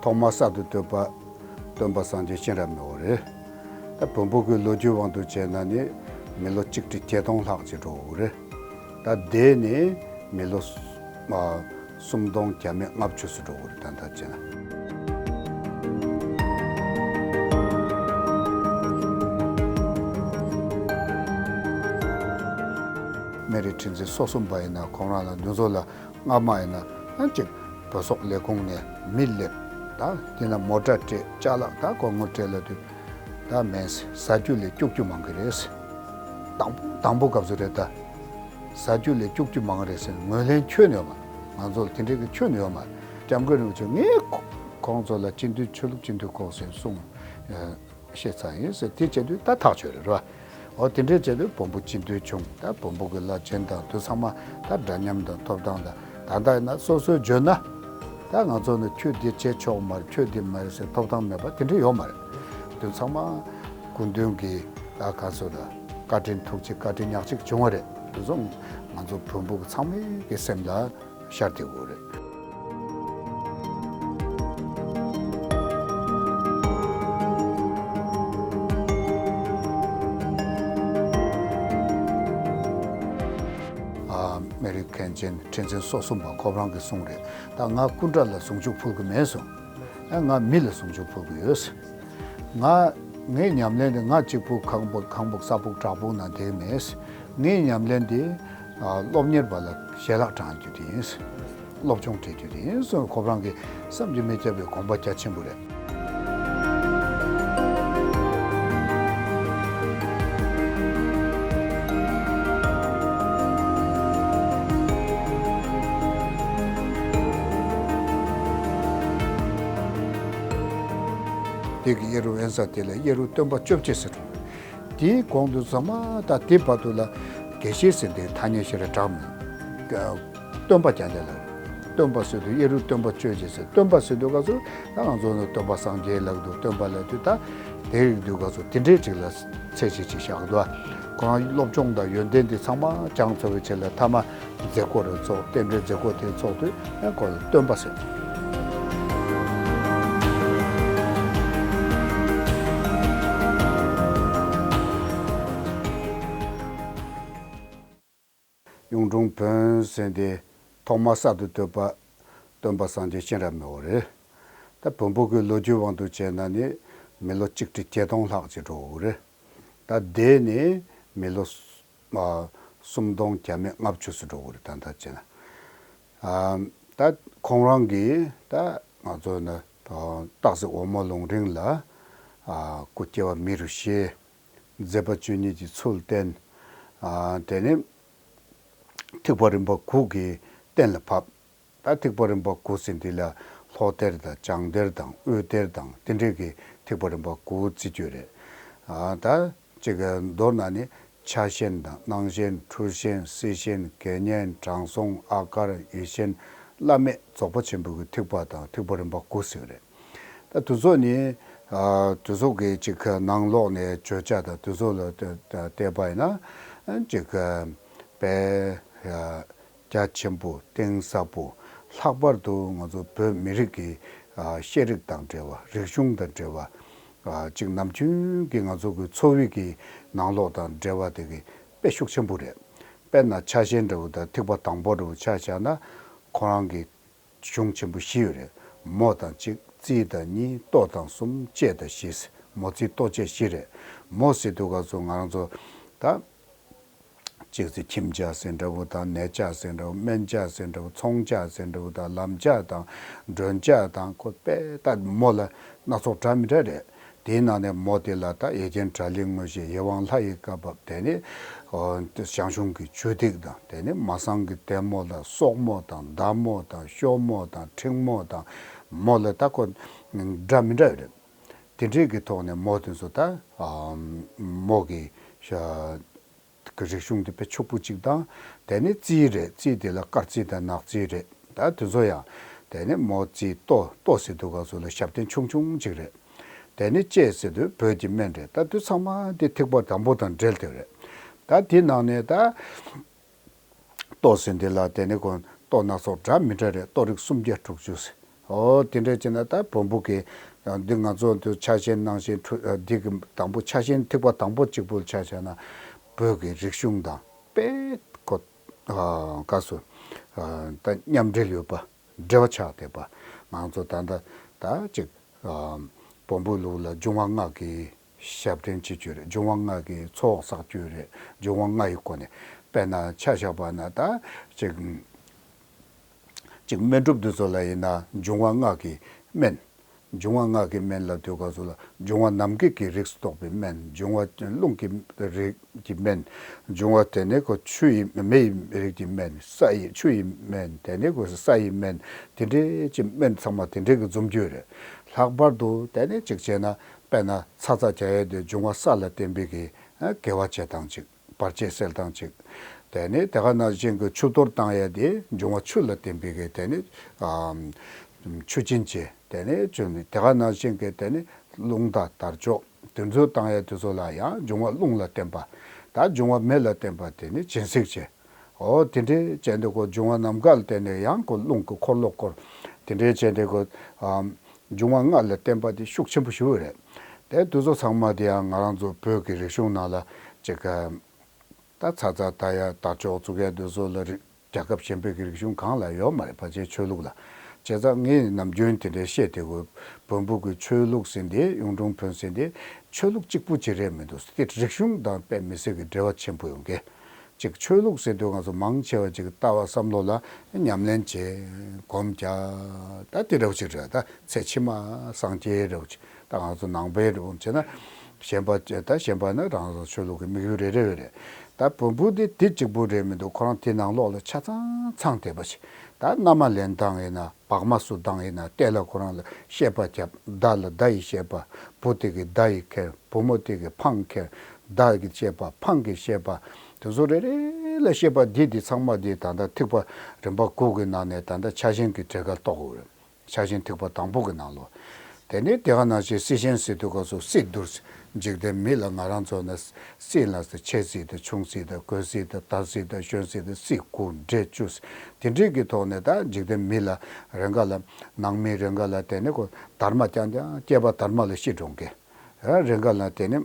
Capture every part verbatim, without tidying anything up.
ཐོག་མར་གསར་དུ་བཏོད་པ་སྟོན་པ་སངས་རྒྱས་གཤེན་རབ་མི་བོ་རེད། ད་བོན་པོ་གི་ལོ་རྒྱུས་དབང་དུ་བྱས་ན་ནི་མི་ལོ་གཅིག་ཁྲི་བརྒྱད་སྟོང་ལྷག་ཅིག་འགྲོ་གི་རེད། ད་འདས་ནས་མི་ལོ་ཨ་སུམ་སྟོང་བརྒྱ་མེད་ལྔ་བཅུ་ཙམ་འགྲོ་གི་རེད། ད་ལྟ་བྱས་ན། སྨན་རི་ཁྲི་འཛིན་སོ་གསུམ་པ་ཡིན་ན་ཁོང་རང་ལ་འདི་ཚོ་ལ་སྔ་མ་ཡིན་ན་ཨ་ཅིག་བོད་སོག་ལས་ཁུངས་ནས་མི་སླེབས། ད་དེ་ན་མོ་ཊ་སྤྲད། ཅ་ལག་ད་སྒོར་མོ་སྤྲད་ལབ་དུས་ད་མེད་ཟེར། ཟ་རྒྱུ་ལས་སྐྱུག་རྒྱུ་མང་གི་རེད་ཟེར། དང་པོ་དང་པོ་སྐབས་སུ་རེད། ད་ཟ་རྒྱུ་ལས་སྐྱུག་རྒྱུ་མང་རེད་ཟེར་ངོས་ལེན་ཁྱོན་ནས་ཡོད་མ་རེད། ང་ཚོ་ལ་དེ་འདྲའི་གི་ཁྱོན་ནས་ཡོད་མ་རེད། སྐྱབས་མགོན་རིན་པོ་ཆེ་ངས་ཁོ་ཁོང་ཚོ་ལ་སྤྱི་འཐུས་ཆོས་ལུགས་སྤྱི་འཐུས་ཁོག་ཟེར་གསུངས། ཨ་བཤད་ཚར་ཡིན་ཟེར། དེ་བྱེད་དུས་ད་ཐག་ཆོད་རེད། རེད་བ། འོ་དེ་འདྲའི་བྱེད་དུས་བོན་པོ་སྤྱི་འཐུས་བྱུང་། ད་བོན་པོ་གི་བླ་ཆེན་དང་དུ་ཚང་མ་ད་འདྲ་མཉམ་དང་ཐོབ་ཐང་དང་། ད་ལྟ་ཡིན་ན་སོ་སོའི་འཇོན་ན་ད་ང་ཚོ་ནི་ཁྱོད་འདི་བྱེད་ཆོག་མ་རེད། ཁྱོད་འདི་མ་རེད་ཟེར་ཐོབ་ཐང་མེད་པ་དེ་འདྲ་ཡོད་མ་རེད། དུ་ཚང་མ་སྐུ་མདུན་གྱི་ད་ག་ཚོད་ལ་བཀའ་དྲིན་ཐུགས་རྗེ་བཀའ་དྲིན་ཉག་གཅིག་བྱུང་བ་རེད། དུ་ཚང་ང་ཚོ་བོན་པོ་གི་ཚང་མའི་གི་སེམས་ལ་ཤར་བསྡད་དགོས་རེད། ཨ་སྨན་རི་མཁན་ཆེན་ཁྲི་འཛིན་སོ་གསུམ་པ་ཁོ་རང་གིས་གསུངས་རེད། ད་ང་སྐུ་འདྲ་ལ་གཟུངས་གཞུག་ཕུལ་གི་མེད་གསུངས། ཨ་ང་མི་ལ་གཟུངས་གཞུག་ཕུལ་གི་ཡོད། ང་ངའི་ཉམས་ལེན་དེ་ང་གཅིག་པུ་ཁང་པ་ཁང་པ་ས་ཕུག་བྲག་ཕུག་ནང་བསྡད་མེད། ངའི་ཉམས་ལེན་དེ་ཨ་སློབ་གཉེར་པ་ལ་ཞལ་ལག་དྲང་རྒྱུ་དེ་ཡིན། སློབ་སྦྱོང་སྤྲད་རྒྱུ་དེ་ཡིན་གསུངས། ཁོ་རང་གིས་བསམ་གྱིས་མི་ཁྱབ་པའི་དགོངས་པ་རྒྱ་ཆེན་པོ་རེད། དེ་གི་གཡས་རུ་དབེན་ས་དེ་ལ་གཡས་རུ་སྟོན་པ་བཅོ་བརྒྱད་ཟེར་འགྲོ། དེའི་གོང་དུ་ཚང་མ་ད་དེ་བར་དུ་ལ་དགེ་བཤེས་ཟེར་དེ་ཐ་སྙད་ཞིག་རེ་གྲགས་མེད། སྟོན་པ་རྐྱང་རྐྱང་ལ་སྟོན་པ་ཟེར་དུས་གཡས་རུ་སྟོན་པ་བཅོ་བརྒྱད་ཟེར། སྟོན་པ་ཟེར་དུས་ག་ཚོད་ད་ང་ཚོ་ནི་སྟོན་པ་སངས་རྒྱས་ལབ་འདུག་སྟོན་པ་ལབ་དུས་ད་དེ་རིགས་དུས་ག་ཚོད་དེ་འདྲའི་ཅིག་ལ་ཚད་གཞི་ཅིག་བཞག་འདུག་ཁོ་རང་སློབ་སྦྱོང་དང་ཡོན་ཏན་དེ་ཚང་མ་སྦྱངས་ཚར་བའི་རྗེས་ལ་མཐའ་མ་མཛད་སྒོ་རེ་ཚོགས། རྟེན་འབྲེལ་མཛད་སྒོ་དེ་ཚོགས་དུས་ཨ་ཁོ་ལ་སྟོན་པ་ཟེར། གཡུང་དྲུང་བོན་ཟེར་དེ་ཐོག་མར་གསར་དུ་བཏོད་པ་སྟོན་པ་སངས་རྒྱས་གཤེན་རབ་མི་བོ་རེད། ད་བོན་པོ་གི་ལོ་རྒྱུས་དབང་དུ་བྱས་ན་ནི་མི་ལོ་གཅིག་ཁྲི་བརྒྱད་སྟོང་ལྷག་ཅིག་འགྲོ་གི་རེད། ད་འདས་ནས་མི་ལོ་ཨ་སུམ་སྟོང་བརྒྱ་མེད་ལྔ་བཅུ་ཙམ་འགྲོ་གི་རེད། ད་ལྟ་བྱས་ན། ཨ་ད་ཁོང་རང་གིས་ད་ང་ཚོ་ནི་སྟག་གཟིག་འོལ་མོ་ལུང་རིང་ལ་ཨ་སྐུ་སྐྱེ་བ་མི་རུ་བཞེས། མཛད་པ་བཅུ་གཉིས་ཀྱི་ཚུལ་བསྟན། ཨ་དེ་ནས་ཐེག་པ་རིམ་པ་དགུ་གི་གཏན་ལ་ཕབ། ད་ཐེག་པ་རིམ་པ་དགུ་ཟེར་འདི་ལ་ལྷོ་གཏེར་དང་བྱང་གཏེར་དང་དབུས་གཏེར་དང་དེ་འདྲས་ཀྱི་ཐེག་པ་རིམ་པ་དགུ་བརྩི་རྒྱུ་རེད། ཨ་ད་ཅིག་མདོར་ན་ནི་ཕྱག་ཆེན་དང་སྣང་ཆེན་འཁྲུལ་ཆེན་སྲིད་ཆེན་དགེ་བསྙེན་དྲང་སྲོང་ཨ་གར་ཡེ་ཤེས་བླ་མེད་རྫོགས་པ་ཆེན་པོ་གི་ཐེག་པ་དང་ཐེག་པ་རིམ་པ་དགུ་ཟེར་གི་རེད། ད་དེ་ཚོ་ནི་ཨ་དེ་ཚོ་གི་ཅིག་ནང་ལོགས་ནས་བརྗོད་བྱ་དང་དེ་ཚོ་ལ་བལྟས་པ་ཡིན་ན་ཅིག་དཔེ་ཨ་རྒྱ་ཆེན་པོ་གཏིང་ཟབ་པོ། ལྷག་པར་དུ་ང་ཚོ་བོད་མི་རིགས་ཀྱི་ཨ་ཤེས་རིག་དང་འབྲེལ་བ། རིག་གཞུང་དང་འབྲེལ་བ། ཨ་ཅིག་ནམ་རྒྱུན་གྱི་ང་ཚོ་གི་འཚོ་བའི་གི་ནང་ལོགས་དང་འབྲེལ་བ་དེ་གི་དཔེ་ཤུགས་ཆེན་པོ་རེད། དཔེར་ན་ཕྱག་ཆེན་འདྲ་བོ་དང་ཐེག་པ་དང་པོ་འདྲ་བོ་ཆ་བཞག་ན་ཁོ་རང་གི་གཞུང་ཆེན་པོ་བཞི་ཡོད་རེད། མོ་དང་གཅིག་རྩིས་དང་གཉིས། ལྟོ་དང་གསུམ། བཅས་དང་བཞི། མོ་རྩིས་ལྟོ་བཅས་བཞི་རེད། མོ་ཟེར་དུས་ག་ཚོད་ང་རང་ཚོ་ད་གཅིག་ཚེ་ཁྱིམ་བྱ་ཟེར་འདྲ་བོ་དང་། ནས་བྱ་ཟེར་འདྲ་བོ། སྨན་བྱ་ཟེར་འདྲ་བོ། ཚོང་བྱ་ཟེར་འདྲ་བོ་དང་། ལམ་བྱ་དང་། མགྲོན་བྱ་དང་། ཁོ་དཔེ་ད་མོ་ལ་སྣ་ཚོགས་འདྲ་མི་འདྲ་རེད། དེའི་ནང་ནས་མོ་དེ་ལ་ད་ཡ་རྒྱན་དྲག་ལས་དངོས་གཞི་ཡིད་དབང་ལྷ་ཡི་བཀའ་བབས། དེ་ནས་ཨོ་ཞང་ཞུང་གི་ཇུས་ཏིག་དང་། དེ་ནས་མ་སང་གི་ལྟད་མོ་ལ་སོག་མོ་དང་། མདའ་མོ་དང་། གཤོག་མོ་དང་། འཕྲེང་མོ་དང་། མོ་ལ་ད་ཁོ་འདྲ་མི་འདྲ་ཡོད་རེད། དེ་འདྲའི་གི་ཐོག་ནས་མོ་དེ་ཚོ་ད་ཨ་མོ་གི་ཤ་གི་རིག་གཞུང་དེ་དཔེ་ཕྱུག་པོ་གཅིག་དང་། དེ་ནས་རྩིས་རེད། རྩིས་དེ་ལ་སྐར་རྩིས་དང་ནག་རྩིས་རེད། ད་དེ་ཚོ་ཡང་། དེ་ནས་མོ་རྩིས་ལྟོ། ལྟོ་ཟེར་དུས་ག་ཚོད་ལ་ཞབས་བརྟན་ཆུང་ཆུང་གཅིག་རེད། དེ་ནས་བཅས་ཟེར་དུས་བོད་ཀྱི་སྨན་རེད། ད་དེ་ཚང་མ་དེ་ཐེག་པ་དང་པོ་དང་འབྲེལ་དེ་རེད། ད་དེ་ནང་ནས་ད་ལྟོ་ཟེར་འདི་ལ་དེ་ནས་ཁོ་ལྟོ་སྣ་ཚོགས་འདྲ་མི་འདྲ་རེད། ལྟོ་རིགས་སུམ་བརྒྱ་དྲུག་ཅུ་ཟེར། ཨོ་དེ་འདྲ་བྱས་ན་ད་བོན་པོ་གི་འདི་ང་ཚོ་འདི་ཕྱག་ཆེན་གནང་ཆེན་འདི་གི་དང་པོ་ཕྱག་ཆེན་ཐེག་པ་དང་པོ་གཅིག་པུ་ལ་ཆ་བཞག་ན་བོད་ཀྱི་རིག་གཞུང་དང་དཔེ་ཁོ་ག་སུ་ད་མཉམ་འབྲེལ་ཡོད་པ། འབྲེལ་བ་ཆགས་བསྡད་པ། ང་ཚོ་ད་ལྟ་ད་ཅིག་བོན་པོའི་ལུགས་ལ་འབྱུང་བ་ལྔ་གི་ཞབས་འདྲེན་བྱེད་རྒྱུ་རེད། འབྱུང་བ་ལྔ་གི་ཚོགས་བསགས་རྒྱུ་རེད། འབྱུང་བ་ལྔ་ཡི་སྒོ་ནས་དཔེར་ན་ཆ་བཞག་པ་ན་ད་ཅིག་ཅིག་སྨན་སྒྲུབ་འདི་ཚོ་ལ་ཡིན་ན་འབྱུང་བ་ལྔ་གི་སྨན། འབྱུང་བ་ལྔ་གི་སྨན་ལབ་དུས་སྐབས་སུ་ལ་འབྱུང་བ་ནམ་མཁའི་གི་རིགས་སུ་གཏོགས་པའི་སྨན། འབྱུང་བ་རླུང་གི་རིགས་ཀྱི་སྨན། འབྱུང་བ་དེ་ནས་ཁོ་ཆུ་ཡི་མེ་ཡི་རིགས་ཀྱི་སྨན། ས་ཡི་ཆུ་ཡི་སྨན། དེ་ནས་ཁོ་ས་ཡི་སྨན། དེ་འདྲའི་ཅིག་སྨན་ཚང་མ་དེ་འདྲའི་གི་འཛོམས་རྒྱུ་རེད། ལྷག་པར་དུ་དེ་ནས་ཅིག་བྱས་ན་དཔེར་ན་ཚ་ཚ་རྒྱག་ཡས་དེ་འབྱུང་བ་ས་ལ་བརྟེན་པའི་གི་དགེ་བ་བྱེད་སྟངས་ཅིག་བར་ཆད་སེལ་སྟངས་གཅིག་དེ་ནས་དེ་ག་ནང་བཞིན་གྱི་ཆུ་གཏོར་བཏང་ཡས་དེ་འབྱུང་བ་ཆུ་ལ་བརྟེན་པའི་གི་དེ་ནས་ཨ་ཆུ་སྦྱིན་བྱེད། དེ་ནས་ཆུ་ནི་དེ་ག་ནང་བཞིན་གྱི་དེ་ནས་རླུང་དང་དར་ལྕོག་དེ་ཚོ་བཏང་ཡས་དེ་ཚོ་ལ་ཡང་འབྱུང་བ་རླུང་ལ་བརྟེན་པ། ད་འབྱུང་བ་མེ་ལ་བརྟེན་པ་དེ་ནས་སྦྱིན་སྲེག་བྱེད། འོ་དེ་འདྲའི་བྱས་འདི་ཁོ་འབྱུང་བ་ནམ་མཁའ་ལ་བརྟེན་ནས་ཡང་ཁོ་རླུང་གི་འཁོར་ལོ་བསྐོར། དེ་འདྲའི་བྱས་འདི་ཁོ་ཨ་འབྱུང་བ་ལྔ་ལ་བརྟེན་པ་དེ་ཤུགས་ཆེན་པོ་ཞིག་རེད། དེ་དེ་ཚོ་ཚང་མ་དེ་ཡང་ང་རང་ཚོ་བོད་ཀྱི་རིག་གཞུང་ནང་ལ་ཅིག་ག་ད་ཚ་ཚ་ད་ཡ་དར་ལྕོག་བཙུགས་ཡ་དེ་ཚོ་ལ་རི་རྒྱལ་ཁབ་གཞན་པའི་གི་རིག་གཞུང་གང་ལ་ཡོད་མ་རེད། ཕལ་ཆེར་ཆོས་ལུགས་ལ། བྱས་ཙང་ངས་ནམ་རྒྱུན་དེ་འདྲའི་བཤད་དེ་གོ། བོན་པོ་གི་ཆོས་ལུགས་ཟེར་འདི་གཡུང་དྲུང་བོན་ཟེར་འདི་ཆོས་ལུགས་གཅིག་པུ་ཅིག་རེད་མི་འདུག་དེ་རིག་གཞུང་དང་དཔེ་མི་སྲིད་ཀྱི་འབྲེལ་བ་ཆེན་པོ་ཡོང་གི། ཅིག་ཆོས་ལུགས་ཟེར་དུས་ང་ཚོ་མང་ཆེ་བ་ཅིག་ལྟ་བ་བསམ་བློ་ལ་ཉམས་ལེན་བྱེད་སྒོམ་རྒྱག་ད་དེ་འདྲ་བོ་ཅིག་རེད། ད་ཚེ་ཕྱི་མ་སངས་རྒྱས་འདྲ་བོ་ཅིག་ད་ང་ཚོ་ནང་པའི་འདྲ་བོ་བྱས་ན་གཞན་པ་ད་གཞན་པ་ནི་རང་རང་ཆོས་ལུགས་ཀྱི་དམིགས་ཡུལ་རེ་རེ་རེད། ད་བོན་པོ་འདི་དེ་གཅིག་པུ་རེད་མི་འདུག་ཁོ་རང་དེ་ནང་ལོགས་ལ་ཆ་ཚང་ཚང་བསྡད་པ་ཞིག་ད་མནའ་མ་ལེན་སྟངས་ཡིན་ན་བག་མ་བསུ་སྟངས་ཡིན་ན་ལྟས་ལ་ཁོ་རང་ལ་བཤད་པ་བརྒྱབ། མདའ་ལ་མདའ་ཡིས་བཤད་པ། བུ་དེ་གིས་མདའ་ཡིས་ཁྱེར། བུ་མོ་དེ་གིས་འཕང་ཁྱེར། མདའ་གིས་བཤད་པ། འཕང་གིས་བཤད་པ། དེ་ཚོ་རེ་རེ་ལ་བཤད་པ་འདི་འདི་ཚང་མ་འདི་ད་ལྟ་ཐེག་པ་རིམ་པ་དགུ་གི་ནང་ནས་ད་ལྟ་ཕྱག་ཆེན་གྱི་གྲས་ཁར་གཏོགས་དགོས་རེད། ཕྱག་ཆེན་ཐེག་པ་དང་པོ་གི་ནང་ལོ། དེ་ནས་དེ་ག་ནང་བཞིན་སྲིད་ཆེན་ཟེར་དུས་སྐབས་སུ་སྲིད་བསྡུར། འཇིག་རྟེན་མི་ལ་ང་རང་ཚོ་ནི་སྲིད་ལ་ཆེ་སྲིད་དང་ཆུང་སྲིད་དང་གོས་སྲིད་དང་དར་སྲིད་དང་གཞོན་སྲིད་དང་སྲིད་དགུ་འབྲས་བཅུ། དེ་འདྲའི་གི་ཐོག་ནས་ད་འཇིག་རྟེན་མི་ལ་རེ་འགའ་ལ་ནང་མི་རེ་འགའ་ལ་དེ་ནས་ཁོ་དར་མ་རྐྱང་རྐྱང་སྐྱེས་པ་དར་མ་ལ་ཤི་འགྲོ་མཁན། རེ་འགའ་ལ་དེ་ནས་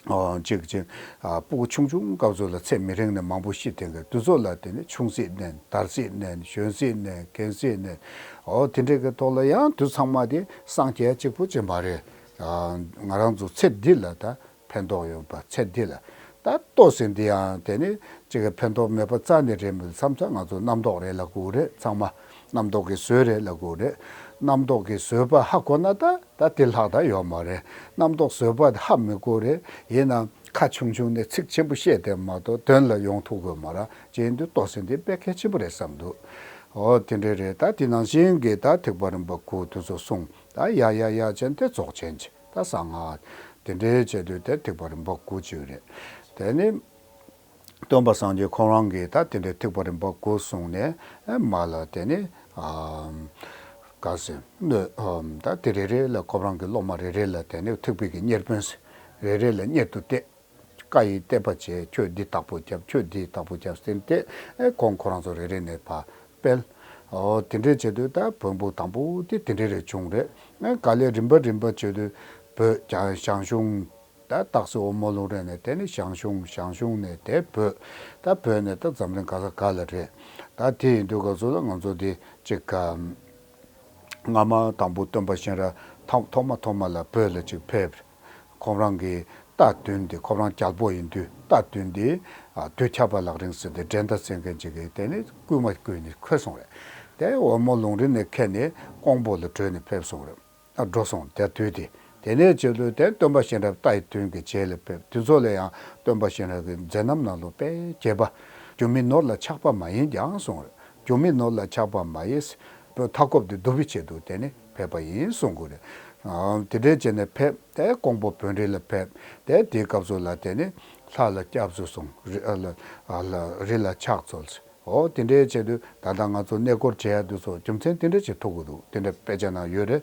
ཨོ་གཅིག་གཅིག་ཨ་སྤུ་གུ་ཆུང་ཆུང་སྐབས་སུ་ལ་ཚེ་མི་རིང་ནས་མང་པོ་ཤི་དེ་འགའ་དུས་ཚོད་ལ་དེ་ནས་ཆུང་སྲིད་ནས་དར་སྲིད་ནས་གཞོན་སྲིད་ནས་རྒན་སྲིད་ནས་ཨོ་དེ་འདྲའི་གི་ཐོག་ལ་ཡང་དུས་ཚང་མ་དེ་སངས་རྒྱས་གཅིག་པུ་ཅིག་མ་རེད། ཨ་ང་རང་ཚོ་ཚེ་འདི་ལ་ད་ཕན་ཐོགས་ཡོད་པ་ཚེ་འདི་ལ་ད་ལྟོ་ཟེར་འདི་ཡང་དེ་ནས་གཅིག་གི་ཕན་ཐོགས་མེད་པ་རྩ་ནས་རེད་མི་འདུག་བསམ་ཚ་ང་ཚོ་རྣམ་རྟོག་རེད་ལབ་དགོས་རེད། ཚང་མ་རྣམ་རྟོག་གི་ཟོལ་རེད་ལབ་དགོས་རེད། རྣམ་རྟོག་གི་བཟོད་པ་ཧ་གོ་ན་ད་ད་དེ་ལྷག་ད་ཡོད་མ་རེད། རྣམ་རྟོག་བཟོད་པ་ཧ་མི་གོ་རེད། ཡིན་ནའང་ཁ་ཆུང་ཆུང་ནས་ཚིག་ཆེན་པོ་བཤད་དེ་མ་གཏོགས་དོན་ལ་ཡོང་ཐུབ་དགོས་མ་རེད། ཅེས་འདི་ལྟོ་ཟེར་འདི་དཔེ་གལ་ཆེན་པོ་རེད་བསམ་འདུག་ཨོ་དེ་འདྲ་རེད། ད་དེ་ནང་བཞིན་གྱི་ད་ཐེག་པ་རིམ་པ་དགུ་དེ་ཚོ་གསུངས། ད་ཡ་ཡ་ཡ་ཅན་དེ་རྫོགས་ཆེན་གྱི་ད་གསང་སྔགས་དེ་འདྲའི་བྱེད་དུས་དེ་ཐེག་པ་རིམ་པ་དགུ་ཅིག་རེད། དེ་ནི། སྟོན་པ་སངས་རྒྱས་ཁོང་རང་གིས་ད་དེ་འདྲའི་ཐེག་པ་རིམ་པ་དགུ་གསུངས་ནས་མ་ལ་དེ་ནི་ག་ཟེར་ད་དེ་རེ་རེ་ལ་ཁོ་རང་གི་སློབ་མ་རེ་རེ་ལ་དེ་ནི་ཐེག་པའི་གི་གཉེར་དཔོན་ཟེར་རེ་རེ་ལ་གཉེར་དུ་གཏད། བཀའ་ཡི་གཏད་པ་བྱས། ཁྱོད་འདི་བདག་པོ་རྒྱབ། ཁྱོད་འདི་བདག་པོ་རྒྱབ་ཟེར་ཏེ་ཁོང་ཁོ་རང་ཚོ་རེ་རེ་ནས་ཕར་སྤེལ། འོ་དེ་འདྲའི་བྱེད་དུས་ད་བོན་པོ་དང་པོ་དེ་དེ་འདྲའི་རེ་བྱུང་རེད། ག་ལེ་རིམ་པ་རིམ་པ་བྱེད་དུས་བོད་ཀྱང་ཞང་ཞུང་། ད་སྟག་གཟིག་འོལ་མོ་ལུང་རིང་ནས་དེ་ནི་ཞང་ཞུང་། ཞང་ཞུང་ནས་དེ་བོད། ད་བོད་ནས་ད་འཛམ་གླིང་ག་ས་ག་ལ་རེད། ད་དེ་ཡིན་དུས་ག་ཚོད་ལ་ང་ཚོ་འདི་གཅིག་ག་སྔ་མ་དང་པོ་སྟོན་པ་གཤེན་རབ་ཐོག་ཐོག་མ་ཐོག་མ་ལ་བོད་ལ་གཅིག་ཕེབས། ཁོང་རང་གི་རྟ་བདུན་དེ་ཁོང་རང་རྒྱལ་པོ་ཡིན་དུས་རྟ་བདུན་དེ་དུས་ཁྱབ་པ་ལག་རིང་ཟེར་ཏེ་འགྲན་ཟླ་བྱེད་མཁན་གཅིག་གིས་དེ་ནི་རྐུན་མ་རྐུས་ནས་ཁྱེར་སོང་རེད། དེ་འོལ་མོ་ལུང་རིང་ནས་ཁྱེར་ནས་ཀོང་པོ་ལ་བྲོས་ནས་ཕེབས་སོང་རེད། ཨ་འགྲོ་སོང་དེ་དུས་དེ། དེ་ནས་བྱེད་དུས་དེ་སྟོན་པ་གཤེན་རབ་རྟ་ཡི་བདུན་གྱི་རྗེས་ལ་ཕེབས། དུས་ཚོད་ལ་ཡང་སྟོན་པ་གཤེན་རབ་ཀྱི་མཛད་རྣམ་ནང་ལོ་དཔེ་རྒྱས་པ། སྒྱུ་མའི་ནོར་ལ་ཆགས་པ་མ་ཡིན་ཀྱང་གསུངས་རེད། སྒྱུ་མའི་ནོར་ལ་ཆགས་པ་མ་ཡིན། བོད་མཐའ་འཁོབ་དེ་བསྡུ་བའི་ཆེད་དུ་དེ་ནི་ཕེབས་པ་ཡིན་གསུང་དགོས་རེད། ཨ་དེ་འདྲའི་བྱས་ནས་ཕེབས་དེ་ཀོང་པོ་བོན་རི་ལ་ཕེབས་དེ་དེའི་སྐབས་སུ་ལ་དེ་ནི་ལྷ་ལ་སྐྱབས་སུ་སོང་། རི་ཨ་ལ་ཨ་ལ་རི་ལ་ཕྱག་འཚལ། འོ་དེ་འདྲའི་ཆེད་དུ་ད་ལྟ་ང་ཚོ་གནས་སྐོར་བྱེད་ཡ་དུས་ཚོད་རྒྱུ་མཚན་དེ་འདྲ་ཞིག་ཐུག་གི་འདུག་དེ་འདྲ་དཔེ་ཆ་ནང་ཡོད་རེད།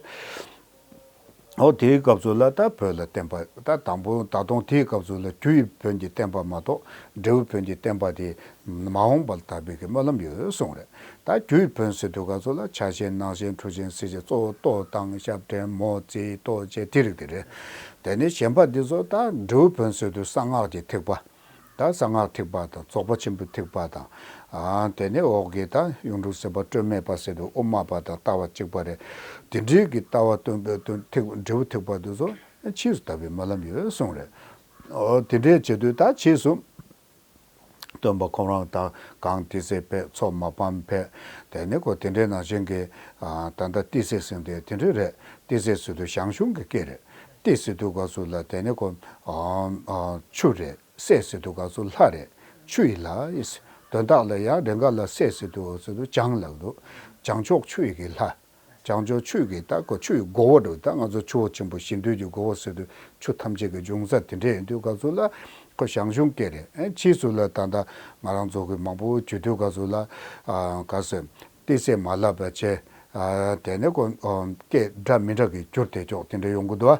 འོ་དེའི་སྐབས་སུ་ལ་ད་བོད་ལ་བསྟན་པ་ད་དང་པོ་ད་དུང་དེའི་སྐབས་སུ་ལ་རྒྱུ་ཡི་བོན་གྱི་བསྟན་པ་མ་གཏོགས་འབྲས་བུ་བོན་གྱི་བསྟན་པ་དེ་མ་འོངས་པར་དར་བའི་གི་སྨོན་ལམ་ཡོད་གསུངས་རེད། ད་རྒྱུ་ཡི་བོན་ཟེར་དུས་སྐབས་སུ་ལ་ཆ་ཤས་སྣང་ཤས་འཁྲུལ་ཤས་སྲིད་ཤས་གཙོ་བོ་ལྟོ་དང་ཞབས་བྲན་མོ་རྩིས་ལྟོ་ཅེས་དེ་རིགས་དེ་རེད། དེ་ནས་གཞན་པ་འདི་ཚོ་ད་འབྲས་བུ་བོན་ཟེར་དུས་གསང་སྔགས་ཀྱི་ཐེག་པ། ད་གསང་སྔགས་ཐེག་པ་དང་རྫོགས་པ་ཆེན་པོའི་ཐེག་པ་དང་། ཨ་དེ་ནས་འོག་གི་ད་གཡུང་དྲུང་སེམས་དཔའ་སྤྲོས་མེད་པ་ཟེར་དུས་དབུ་མ་པ་དང་ལྟ་བ་གཅིག་པ་རེད། དེ་འདྲའི་གི་ལྟ་བ་སྟོན་པའི་སྟོན་ཐེག་འབྲས་བུ་ཐེག་པ་འདི་ཚོ་ཕྱིས་སུ་དར་བའི་སྨོན་ལམ་ཡོད་གསུངས་རེད། འོ་དེ་འདྲའི་བྱེད་དུས་ད་ཕྱིས་སུ་སྟོན་པ་ཁོང་རང་དང་གངས་ཏི་སེ་ཕེབས། མཚོ་མ་ཕམ་ཕེབས། དེ་ནས་ཁོ་དེ་འདྲའི་ནང་བཞིན་གྱི་ཨ་ད་ལྟ་ཏི་སེ་ཟེར་དེ་དེ་འདྲའི་རེད། ཏི་སེ་ཟེར་དུས་ཞང་ཞུང་གི་སྐད་རེད། ཏི་ཟེར་དུས་སྐབས་སུ་ལ་དེ་ནས་ཁོ་ཨ་ཨ་ཆུ་རེད། སྲས་ཟེར་དུས་སྐབས་སུ་ལྷ་རེད། ཆུ་ཡི་ལྷ་ཡིན། དོན་དག་ལ་ཡང་རེ་འགའ་ལ་སྲས་ཟེར་དུས་སྐབས་སུ་བྱང་ལབ་འདུག་བྱང་ཕྱོགས་ཆུ་ཡི་གི་ལྷ། བྱང་ཕྱོགས་ཆུ་ཡི་གི་ད་ཁོ་ཆུ་ཡི་མགོ་བོ་འདྲ་བོ། ད་ང་ཚོ་ཆུ་བོ་ཆེན་པོ་གཞན་དུས་ཀྱི་མགོ་བོ་ཟེར་དུས་ཆུ་ཐམས་ཅད་ཀྱི་འབྱུང་ས་དེ་འདྲ་ཡིན་དུས་སྐབས་སུ་ལ་ཁོ་ཞང་ཞུང་སྐད་རེད། ཨེ་ཕྱིས་སུ་ལ་ད་ལྟ་ང་རང་ཚོ་གི་མང་པོ་བརྗོད་དུས་སྐབས་སུ་ལ་ཨ་ག་ཟེར་ཏི་སེ་མ་ལབ་པ་བྱས། ཨ་དེ་ནས་ཁོ་ཨ་སྐད་འདྲ་མི་འདྲ་གི་འགྱུར་དེ་ཅོག་དེ་འདྲ་ཡོང་གི་འདུག་ཨ།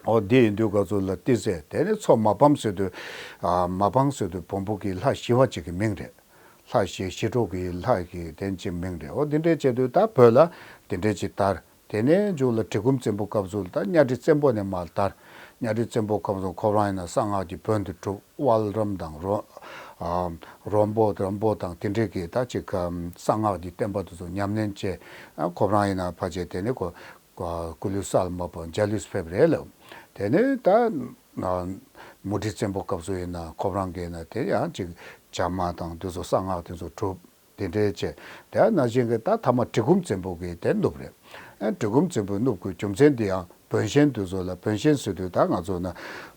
འོ་དེ་ཡིན་དུས་སྐབས་སུ་ལ་ཏི་སེ། དེ་ནས་མཚོ་མ་ཕམ་ཟེར་དུས་ཨ་མ་ཕམ་ཟེར་དུས་བོན་པོ་གི་ལྷ་ཞི་བ་ཅིག་གི་མིང་རེད། ལྷ་ཞི་ཞི་ཁྲོ་གི་ལྷ་གི་དེ་ཅིག་མིང་རེད། འོ་དེ་འདྲའི་བྱས་དུས་ད་བོད་ལ་དེ་འདྲའི་ཅིག་དར། དེ་ནས་མཇུག་ལ་གྲི་གུམ་བཙན་པོ་སྐབས་སུ་ད་གཉའ་ཁྲི་བཙན་པོ་ནས་མར་དར། གཉའ་ཁྲི་བཙན་པོ་སྐབས་སུ་ཁོ་རང་ཡིན་ན་གསང་སྔགས་ཀྱི་བོན་དེ་གྲུབ། དབལ་རམ་དང་རོ་ཨ་རོམ་པོ་རོམ་པོ་དང་དེ་འདྲའི་གི་ད་ཅིག་གསང་སྔགས་ཀྱི་བསྟན་པ་དེ་ཚོ་ཉམས་ལེན་བྱས། ཨ་ཁོ་རང་ཡིན་ན་ཕལ་ཆེར་དེ་ནས་ཁོ། སྐུ་ལུས་ས་ལ་མ་ཕོབ་འཇའ་ལུས་ཕེབས་རེད་ལབ། དེ་ནས་ད་མུ་ཁྲི་བཙན་པོ་སྐབས་སུ་ཡིན་ན་ཁོ་རང་གིས་ན་དེ་ཡང་ཅིག་བྱ་མ་དང་དེ་ཚོ་གསང་སྔགས་དེ་ཚོ་གྲུབ། དེ་འདྲའི་བྱས། དེ་ནང་བཞིན་གྱི་ད་ཐ་མ་གྲི་གུམ་བཙན་པོ་གིས་དེ་བསྣུབས་རེད། ཨ་གྲི་གུམ་བཙན་པོས་བསྣུབས་དགོས་རྒྱུ་མཚན་དེ་ཡང་བོན་གཤེན་དེ་ཚོ་ལ། བོན་གཤེན་ཟེར་དུས་ད་ང་ཚོ་ན་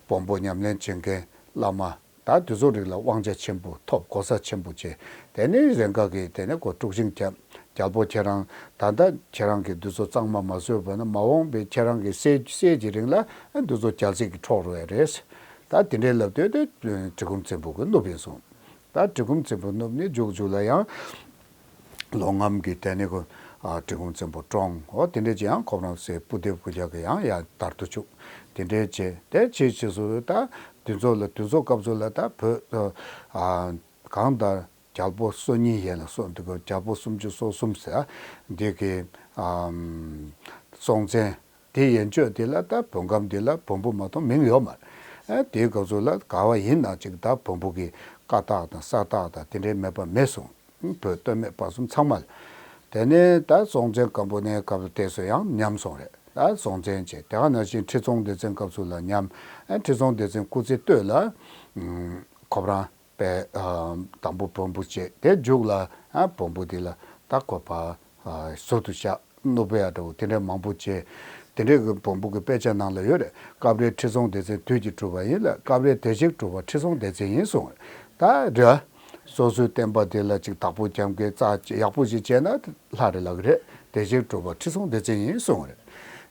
བོན་པོ་ཉམས་ལེན་བྱེད་མཁན་བླ་མ། ད་དེ་ཚོ་རིགས་ལ་དབང་ཆ་ཆེན་པོ་ཐོབ། གོ་ས་ཆེན་པོ་བྱས། དེ་ནས་རེ་འགའ་གིས་དེ་ནས་ཁོ་དཀྲུག་ཤིང་བརྒྱབ། རྒྱལ་པོ་ཁྱེད་རང་ད་ལྟ་ཁྱེད་རང་གིས་འདི་ཚོ་གཙང་མ་མ་བཟོས་པ་ན་མ་འོངས་པའི་ཁྱེད་རང་གི་སྲས་སྲས་ཀྱི་རིང་ལ་འདི་ཚོ་རྒྱལ་སྲིད་ཀྱི་འཕྲོག་རུ་ཡ་རེད། ད་དེ་འདྲའི་ལབ་དུས་དེ་གྲི་གུམ་བཙན་པོ་གིས་བསྣུབས་ཡིན་གསུངས། ད་གྲི་གུམ་བཙན་པོ་བསྣུབས་ནས་མཇུག་མཇུག་ལ་ཡང་ལོ་ངམ་གྱིས་དེ་ནས་ཁོ་ཨ་གྲི་གུམ་བཙན་པོ་བཀྲོངས། འོ་དེ་འདྲ་ཅིག་ཡང་ཁོ་རང་སྲས་སྤུ་ལྡེ་བུ་རྒྱལ་གྱིས་ཡང་ཡར་དར་དུ་བཅུག། དེ་འདྲའི་བྱས་དེ་ཕྱིས་ཕྱིས་སུ་ད་དེ་ཚོ་ལ་དེ་ཚོ་སྐབས་སུ་ལ་ད་བོད་ཨ་གང་ལྟར་རྒྱལ་པོ་སོ་གཉིས་ཡན་ལ་སོ་འདི་ག་རྒྱལ་པོ་སུམ་ཅུ་སོ་གསུམ་ཟེར་འདི་གི་ཨམ་སྲོང་བཙན། དེ་ཡན་ཆོད་དེ་ལ་ད་བོད་ཁམས་འདི་ལ་བོན་པོ་མ་གཏོགས་མིང་ཡོད་མ་རེད། ཨ་དེའི་སྐབས་སུ་ལ་ག་བ་ཡིན་ན་ཅིག་ད་བོན་པོ་གི་བཀའ་རྟགས་དང་ས་རྟགས་དང་དེ་འདྲའི་མེད་པ་མེད་གསུངས། བོད་སྟོད་སྨད་བར་གསུམ་ཚང་མ་ལ། དེ་ནས་ད་སྲོང་བཙན་སྒམ་པོ་ནས་སྐབས་དེ་ཚོ་ཡང་ཉམས་སོང་རེད། ད་སྲོང་བཙན་བྱས། དེ་ག་ནང་བཞིན་ཁྲི་སྲོང་ལྡེ་བཙན་སྐབས་སུ་ལ་ཉམས། ཨ་ཁྲི་སྲོང་ལྡེ་བཙན་སྐུ་ཚེ་སྟོད་ལ་ཁོ་རང་པས་དང་པོ་བོན་པོ་བྱས། དེ་མཇུག་ལ་ཨ་བོན་པོ་དེ་ལ་ད་ཁོ་པ་ཟུར་དུ་བཞག། ནོ་བྷེལ་ཡ་འདྲ་བོ་དེ་འདྲ་མང་པོ་བྱས། དེ་འདྲའི་གི་བོན་པོ་གི་དཔེ་ཆ་ནང་ལ་ཡོད་རེད། སྐབས་རེ་ཁྲི་སྲོང་ལྡེ་བཙན་དུས་ཀྱིས་གྲུབ་པ་ཡིན་ལ། སྐབས་རེ་དེ་ཞིག་གྲུབ་པ་ཁྲི་སྲོང་ལྡེ་བཙན་ཡིན་གསུངས་རེད། ད་རེད། སོ་སོའི་བསྟན་པ་དེ་ལ་ཅིག་བདག་པོ་རྒྱབ་མཁན་རྩ་ཡག་པོ་ཞིག་བྱས་ན་ལྷ་རེད་ལབ་ཀྱི་རེད། དེ་ཞིག་གྲུབ་པ་ཁྲི་སྲོང་ལྡེ་བཙན་ཡིན་གསུངས་རེད།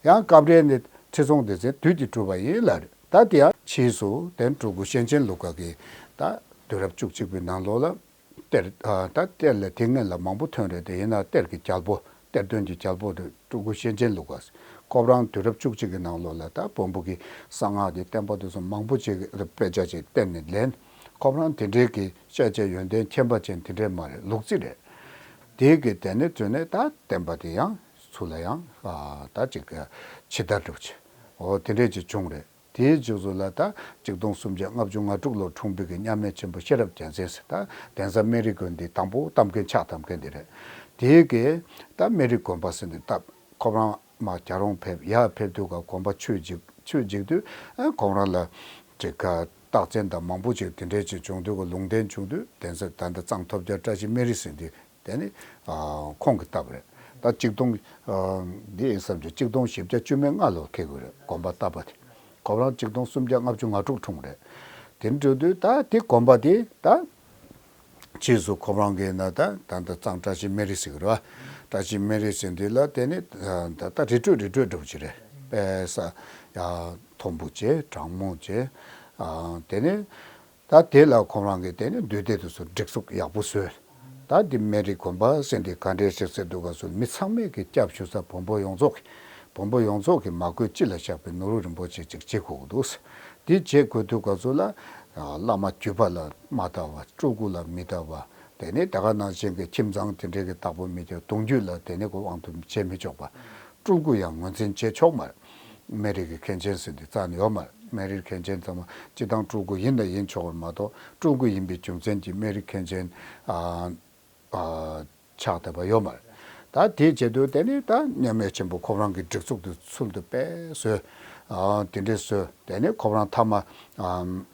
ཡང་སྐབས་རེ་ནི་ཁྲི་སྲོང་ལྡེ་བཙན་དུས་ཀྱིས་གྲུབ་པ་ཡིན་ལབ་རེད། ད་དེ་ཡང་ཕྱིས་སུ་དེ་སྤྲུལ་སྐུ་གཤེན་ཆེན་ལུགས་ཀ་གི་ད་དུས་རབས་བཅུ་གཅིག་པའི་ནང་ལོགས་ལ། གཏེར་ཨ་ད་གཏེར་ལ་དེ་སྔོན་ལ་མང་པོ་ཐོན་རེད་དེ། ཡིན་ན་གཏེར་གྱི་རྒྱལ་པོ་གཏེར་སྟོན་གྱི་རྒྱལ་པོ་དེ་སྤྲུལ་སྐུ་གཤེན་ཆེན་ལུགས་ཀ་ཁོ་རང་དུས་རབས་བཅུ་གཅིག་གི་ནང་ལོགས་ལ་ད་བོན་པོ་གི་གསང་སྔགས་ཀྱི་བསྟན་པ་དེ་ཚོ་མང་པོ་ཅིག་དཔེ་ཆ་ཅིག་གཏེར་ནས་ལེན། ཁོ་རང་དེ་འདྲའི་གི་ཤེས་བྱ་ཡོན་ཏན་མཁྱེན་པ་ཅན་དེ་འདྲའི་མ་རེད། ལུག་རྫི་རེད། དེའི་གི་དེ་ནས་དེ་ནས་ད་བསྟན་པ་དེ་ཡང་ཚུར་ལ་ཡང་ཨ་ད་ཅིག་ཕྱི་དར་འགྲོ་ཆེ། འོ་དེ་འདྲའི་ཅིག་བྱུང་རེད། དེའི་རྗེས་སུ་ལ་ད་གཅིག་སྟོང་སུམ་བརྒྱ་ལྔ་བཅུ་ང་དྲུག་ལོར་འཁྲུངས་པའི་གི་མཉམ་མེད་ཆེན་པོ་ཤེས་རབ་རྒྱལ་མཚན་ཟེར། ད་གདན་ས་སྨན་རི་དགོན་འདི་དང་པོ་གཏམ་མཁན་ཕྱག་གཏམ་མཁན་འདི་རེད། དེའི་གི་ད་སྨན་རི་དགོན་པ་ཟེར་འདི་བཏབ། ཁོ་རང་མར་རྒྱལ་རོང་ཕེབས། ཡར་ཕེབས་དུས་ག་དགོན་པ་ཆོས་བརྒྱུད་ཆོས་བརྒྱུད་དུས་ཨ་ཁོང་རང་ལ་ཅིག་ག་རྟགས་མཚན་དང་མང་པོ་ཅིག་དེ་འདྲའི་ཅིག་བྱུང་དུས་ག་ལུང་བསྟན་བྱུང་དུས་གདན་ས་ད་ལྟ་གཙང་ཐོབ་རྒྱལ་བཀྲ་ཤིས་སྨན་རི་ཟེར་འདི། དེ་ནི་ཨ་ཁོང་གིས་བཏབ་རེད། ད་གཅིག་སྟོང་ཨ་འདི་ཡིན་བསམ་གྱི་གཅིག་སྟོང་བཞི་བརྒྱ་བཅུ་མེད་ལྔ་ལོར་འཁེལ་དགོས་རེད། དགོན་པ་བཏབ་པ་དེ། ཁོ་རང་གཅིག་སྟོང་སུམ་བརྒྱ་ལྔ་བཅུ་ང་དྲུག་འཁྲུངས་རེད། དེ་འགྲོ་དུས་ད་དེ་དགོན་པ་དེ་ད་ཕྱིས་སུ་ཁོ་རང་གིས་ན་ད་ད་ད་གཙང་བཀྲ་ཤིས་སྨན་རི་ཟེར་གི་རེད་བ། བཀྲ་ཤིས་སྨན་རི་ཟེར་འདི་ལ་དེ་ནི་ད་ད་རི་ཁྲོད་རི་ཁྲོད་འགྲོ་གི་རེད། དཔལ་ས་ཡ་མཐོན་པོ་བྱས་གྲང་མོ་བྱས། ཨ་དེ་ནི། ད་དེ་ལ་ཁོང་རང་གིས་དེ་ནི་འདུས་སྡེ་དེ་ཚོ་སྒྲིག་འཛུགས་ཡག་པོ་བཟོས། ད་འདི་སྨན་རི་དགོན་པ་ཟེར་འདི་ག་འདྲས་ཞིག་ཟེར་འདུག་ག་ཟེར་མི་ཚང་མས་ཀྱི་སྐྱབས་ཞུ་ས་བོན་པོ་ཡོངས་རྫོགས་ཀྱི་ བོན་པོ་ཡོངས་རྫོགས་ཀྱི་མ་དགོས་སྤྱི་ལ་བཞག་པའི་ནོར་བུ་རིན་པོ་ཆེ་ཅིག་བྱེད་དགོས་ཀྱི་འདུག། དེ་བྱེད་དགོས་དུས་སྐབས་སུ་ལ། བླ་མ་བརྒྱུད་པ་ལ་མ་ལྟ་བ། སྤྲུལ་སྐུ་ལ་མི་ལྟ་བ། དེ་ནས་ད་ག་ནང་བཞིན་གྱི་ཁྱིམ་ཚང་དེ་འདྲའི་གི་བདག་པོ་མི་བྱེད། གདུང་རྒྱུད་ལ་དེ་ནས་གོ་དབང་དུ་བྱེད་མི་ཆོག་པ། སྤྲུལ་སྐུ་ཡང་ངོས་འཛིན་བྱེད་ཆོག་མ་རེད། སྨན་རིའི་གི་མཁན་ཆེན་ཟེར་འདི་རྩ་ནས་ཡོད་མ་རེད། སྨན་རིའི་མཁན་ཆེན་ཚང་མ་སྤྱི་བཏང་སྤྲུལ་སྐུ་ཡིན་ན་ཡིན་ཆོག་པ་མ་གཏོགས། སྤྲུལ་སྐུ་ཡིན་པའི་རྒྱུ་མཚན་གྱིས་སྨན་རིའི་མཁན་ཆེན། ཨ། ཨ། ཆགས་བསྡད་པ་ཡོད་མ་རེད། ད་དེའི་རྗེས་དུ་དེ་ནི་ད་མཉམ་མེད་ཆེན་པོ་ཁོ་རང་གི་སྒྲིག་འཛུགས་དུ་ཚུལ་དུ་དཔེ་བཟོས། ཨ། དེ་འདྲས་བཟོས། དེ་ནི་ཁོ་རང་མཐའ་མ། ཨ།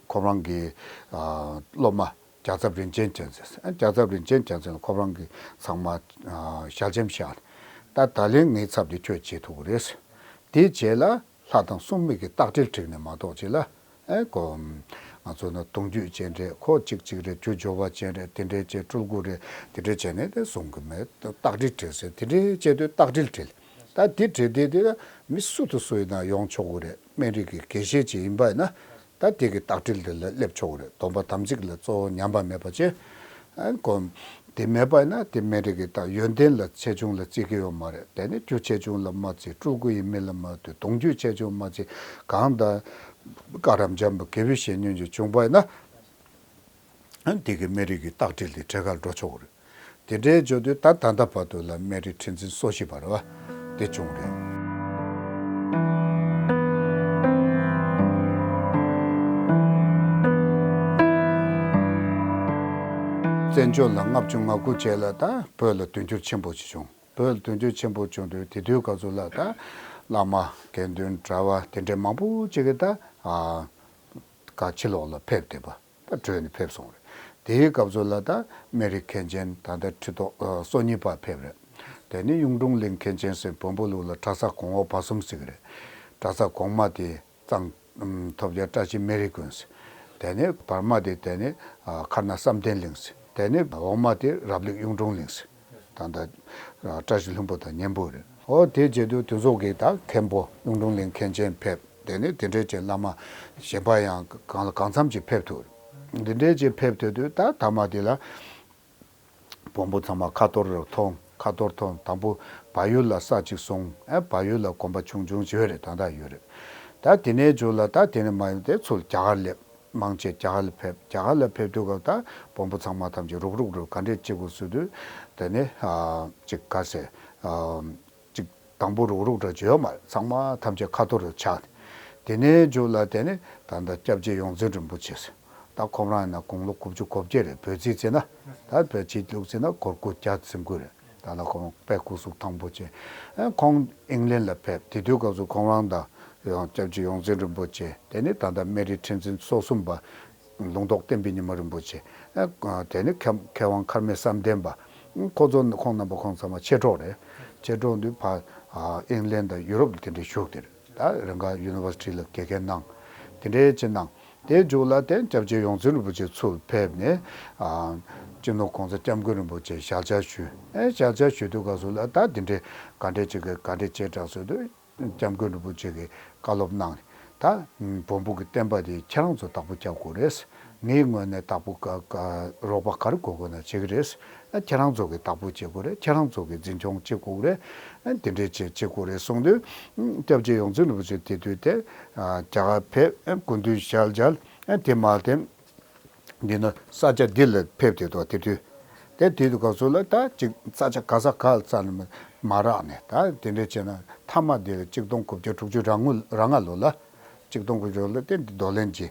ཁོ་རང་གི། ཨ། སློབ་མ་རྒྱལ་ཚབ་རིན་ཆེན་རྒྱལ་མཚན། རྒྱལ་ཚབ་རིན་ཆེན་རྒྱལ་མཚན་ལ་ཁོ་རང་གི་ཚང་མ། ཨ། ཞལ་ཆེམས་བཞག། ད་ད་ལན་ངའི་ཚབ་དེ་ཁྱོད་བྱེད་ཐུབ་ཀྱི་རེད། དེའི་རྗེས་ལ་ལྷ་དང་སྲུང་མའི་གི་རྟགས་འགྲེལ་བསྒྲིགས་ནས་མ་གཏོགས་ཅི་ལ། ཨེ་ཀོ། ང་ཚོ་ནི་གདུང་རྒྱུད་ཅན་རེད། ཁོ་གཅིག་གཅིག་རེད། རྒྱུ་འབྱོར་བ་ཅན་རེད། དེ་འདྲའི་ཅན་སྤྲུལ་སྐུ་རེད། དེ་འདྲའི་བྱས་ནས་དེ་གསུང་གི་མེད། རྟགས་འགྲེལ་བསྒྲིགས་ཟེར་དེ་འདྲའི་བྱས་དུས་རྟགས་འགྲེལ་བྲིས། ད་དེ་བྲིས་དེ་དེ་མི་སུ་དང་སུ་ཡིན་ན་ཡོང་ཆོག་གི་རེད། སྨན་རིའི་གི་དགེ་བཤེས་ཅིག་ཡིན་པ་ཡིན་ན། ད་དེ་གི་རྟགས་འགྲེལ་དེ་ལ་སླེབས་ཆོག་གི་རེད། སྡོམ་པ་དམ་ཚིག་ལ་གཙོ་བོ་ཉམས་པ་མེད་པ་བྱས། ཨ་ནི་གོ། དེ་མེད་པ་ཡིན་ན་དེ་སྨན་རིའི་གི་ད་ཡོན་ཏན་ལ་ཆེ་ཆུང་ལ་བརྩི་གི་ཡོད་མ་རེད། དེ་ནི་རྒྱུ་ཆེ་ཆུང་ལ་མ་བརྩི། སྤྲུལ་སྐུ་ཡིན་མིན་ལ་མ་བརྩི། གདུང་རྒྱུད་ཆེ་ཆུང་མ་བརྩི། གང་ལྟར་བཀའ་རབ་འབྱམས་པ་དགེ་བའི་བཤེས་གཉེན་ཅིག་བྱུང་པ་ཡིན་ན། ཨ་ནི་དེ་གི་སྨན་རིའི་གི་རྟགས་འགྲེལ་དེ་གྲས་ཁར་འགྲོ་ཆོག་གི་རེད། དེ་འདྲའི་བརྗོད་དུས་ད་ད་ལྟ་བར་དུ་ལ་སྨན་རིའི་ཁྲི་འཛིན་སོ་བཞི་པ་རེད་བ། དེ་བྱུང་རེད། བཙན་བྱོལ་ལ་ལྔ་བཅུ་ང་དགུ་རྗེས་ལ་ད་བོད་ལ་དོན་འགྱུར་ཆེན་པོ་ཞིག་བྱུང་། བོད་ལ་དོན་འགྱུར་ཆེན་པོ་བྱུང་དུས་དེ་དུས་སྐབས་སུ་ལ་ད་བླ་མ་དགེ་འདུན་གྲྭ་པ་དེ་འདྲའི་མང་པོ་ཅིག་གིས་ད། ཨ། ག་ཕྱི་ལོགས་ལ་ཕེབས་བསྡད་པ། ད་བྲོས་ནས་ཕེབས་སོང་རེད། དེའི་སྐབས་སུ་ལ་ད་སྨན་རིའི་མཁན་ཆེན་ད་ལྟ་ཁྲི་ཐོག་ཨ་སོ་གཉིས་པ་ཕེབས་རེད། དེ་ནས་གཡུང་དྲུང་གླིང་མཁན་ཆེན་ཟེར་བོན་པོ་ལུགས་ལ་གྲྭ་ས་གོང་འོག་བར་གསུམ་ཟེར་གི་རེད། གྲྭ་ས་གོང་མ་དེ་གཙང་ཐོབ་རྒྱལ་བཀྲ་ཤིས་སྨན་རི་དགོན་ཟེར། དེ་ནས་བར་མ་དེ་དེ་ནས་ཨ་མཁར་ནག་བསམ་གཏན་གླིང་ཟེར། དེ་ནས་འོག་མ་དེ་རབ་ལེགས་གཡུང་དྲུང་གླིང་ཟེར། ད་ལྟ་བཀྲ་ཤིས་ལྷུན་པོ་དང་མཉམ་པོ་རེད། ཨོ་དེ་བྱེད་དུས་དེ་ཚོ་གིས་ད་མཁན་པོ་གཡུང་དྲུང་གླིང་མཁན་ཆེན་ཕེབས། དེ་ནས་དེ་འདྲའི་ཅན་བླ་མ་གཞན་པ་ཡང་གང་ལ་གང་འཚམ་ཅིག་ཕེབས་ཐུབ། འདི་འདྲའི་ཅིག་ཕེབས་ཐུབ་དུས་ད་ཐ་མ་དེ་ལ་བོན་པོ་ཚང་མ་ཁ་ཐོར་རུ་ཐོན། ཁ་ཐོར་ཐོན་དང་པོ་བལ་ཡུལ་ལ་ས་གཅིག་བཟུང་། ཨ་བལ་ཡུལ་ལ་དགོན་པ་ཆུང་ཆུང་ཅིག་ཡོད་རེད། ད་ལྟ་ཡོད་རེད། ད་དེ་ནས་མཇུག་ལ་ད་དེ་ནས་མ་ཡོང་དེ་ཚུར་རྒྱ་གར་སླེབས། མང་ཆེ་རྒྱ་གར་ལ་ཕེབས། རྒྱ་གར་ལ་ཕེབས་དུས་སྐབས་ད་བོན་པོ་ཚང་མ་ཐམས་ཅད་རུག་རུག་རུ་ག་འདྲས་བྱེད་དགོས་ཟེར་དུས། དེ་ནས་ཨ་ཅིག་ག་ཟེར། ཨ་ཅིག་དང་པོ་རུག་རུག་འདྲ་བྱེད་ཡོད་མ་རེད། ཚང་མ་ཐམས་ཅད་ཁ་ཐོར་རུ་ཆགས། དེ་ནས་མཇུག་ལ་དེ་ནས་ད་ལྟ་སྐྱབས་རྗེ་ཡོངས་འཛིན་རིན་པོ་ཆེ་ཟེར། ད་ཁོང་རང་ཡིན་ན་དགུང་ལོ་དགུ་བཅུ་གོ་བརྒྱད་རེད། བོད་རྩིས་བྱས་ན། ད་བོད་སྤྱི་ལུགས་བྱས་ན་སྒོར་དགུ་བརྒྱ་ཟིན་དགོས་རེད། ད་ལ་ཁོང་དཔེ་སྐུ་གཟུགས་ཐང་པོ་བྱས། ཨ་ཁོང་ཨིང་ལན་ལ་ཕེབས། དེ་དུས་སྐབས་སུ་ཁོང་རང་དང་ཡང་སྐྱབས་རྗེ་ཡོངས་འཛིན་རིན་པོ་ཆེ། དེ་ནས་ད་ལྟ་སྨན་རིའི་ཁྲི་འཛིན་སོ་གསུམ་པ་ལུང་རྟོགས་བསྟན་པའི་ཉི་མ་རིན་པོ་ཆེ། ཨ་དེ་ནས་མཁས་མཁས་དབང་མཁར་རྨེའུ་བསམ་གཏན་པ། ཁོ་ཚོ་ཁོང་རྣམ་པ་ཁོང་ཚང་མ་མཆེད་གྲོགས་རེད། མཆེད་གྲོགས་འདི་ཕར་ཨ་ཨིང་ལན་དང་ཡུ་རོབ་ལ་དེ་འདྲའི་བཞུགས་དེ་རེད། ད་རང་དགའ་ཡུ་ནི་ཝར་སི་ཊི་ལ་དགེ་རྒན་གནང་། དེ་འདྲའི་ཅིག་གནང་། དེའི་མཇུག་ལ་དེ་སྐྱབས་རྗེ་ཡོངས་འཛིན་རིན་པོ་ཆེ་ཚུར་ཕེབས་ནས། ཨ་སྤྱི་ནོར་༸གོང་ས་༸སྐྱབས་མགོན་རིན་པོ་ཆེ་ཞལ་མཇལ་ཞུས། ཨེ་ཞལ་མཇལ་ཞུས་དུས་སྐབས་སུ་ལ་ད་འདི་འདྲའི་ག་འདྲས་ཅིག་གི་ག་འདྲས་བྱས་དྲགས་ཟེར་དུས། ༸སྐྱབས་མགོན་རིན་པོ་ཆེ་གིས་བཀའ་སློབ་གནང་ནས། ད་བོན་པོ་གི་བསྟན་པ་དེ་ཁྱེད་རང་ཚོ་བདག་པོ་རྒྱག་དགོས་རེད། ངའི་ངོས་ནས་བདག་པོ་ག་ག་རོགས་པ་ག་རེ་དགོས་དགོས་ན་བྱེད་ཀྱི་རེད། ཨ་ཁྱེད་རང་ཚོ་གིས་བདག་པོ་བྱེད་དགོས་རེད། ཁྱེད་རང་ཚོ་གིས་འཛིན་སྐྱོང་བྱེད་དགོས་རེད། ཨ་དེ་འདྲས་བྱེད་བྱེད་དགོས་རེད་གསུངས་དུས། སྐྱབས་རྗེ་ཡོངས་འཛིན་རིན་པོ་ཆེ་དེ་དུས་དེ་ཨ་རྒྱ་གར་ཕེབས། ཨ་སྐུ་མདུན་ཞལ་མཇལ། ཨ་དེ་མ་ཐེམ། འདི་ནི་ས་ཆ་འདི་ལ་ཕེབས་དེ་དུས་དེ་དུས། དེ་དུས་དུས་སྐབས་སུ་ལ་ད་ཅིག་ས་ཆ་ག་ས་ག་ལ་རྩ་ནས་མ་རག་ནས། ད་དེ་འདྲས་བྱས་ན་མཐའ་མ་འདི་ལ་ཆིག་སྟོང་དགུ་བརྒྱ་དྲུག་ཅུ་རེ་ལྔ་ལོ་ལ། ཆིག་སྟོང་དགུ་བརྒྱ་ལོ་ལ་དེ་འདི་རྡོར་གླིང་གི་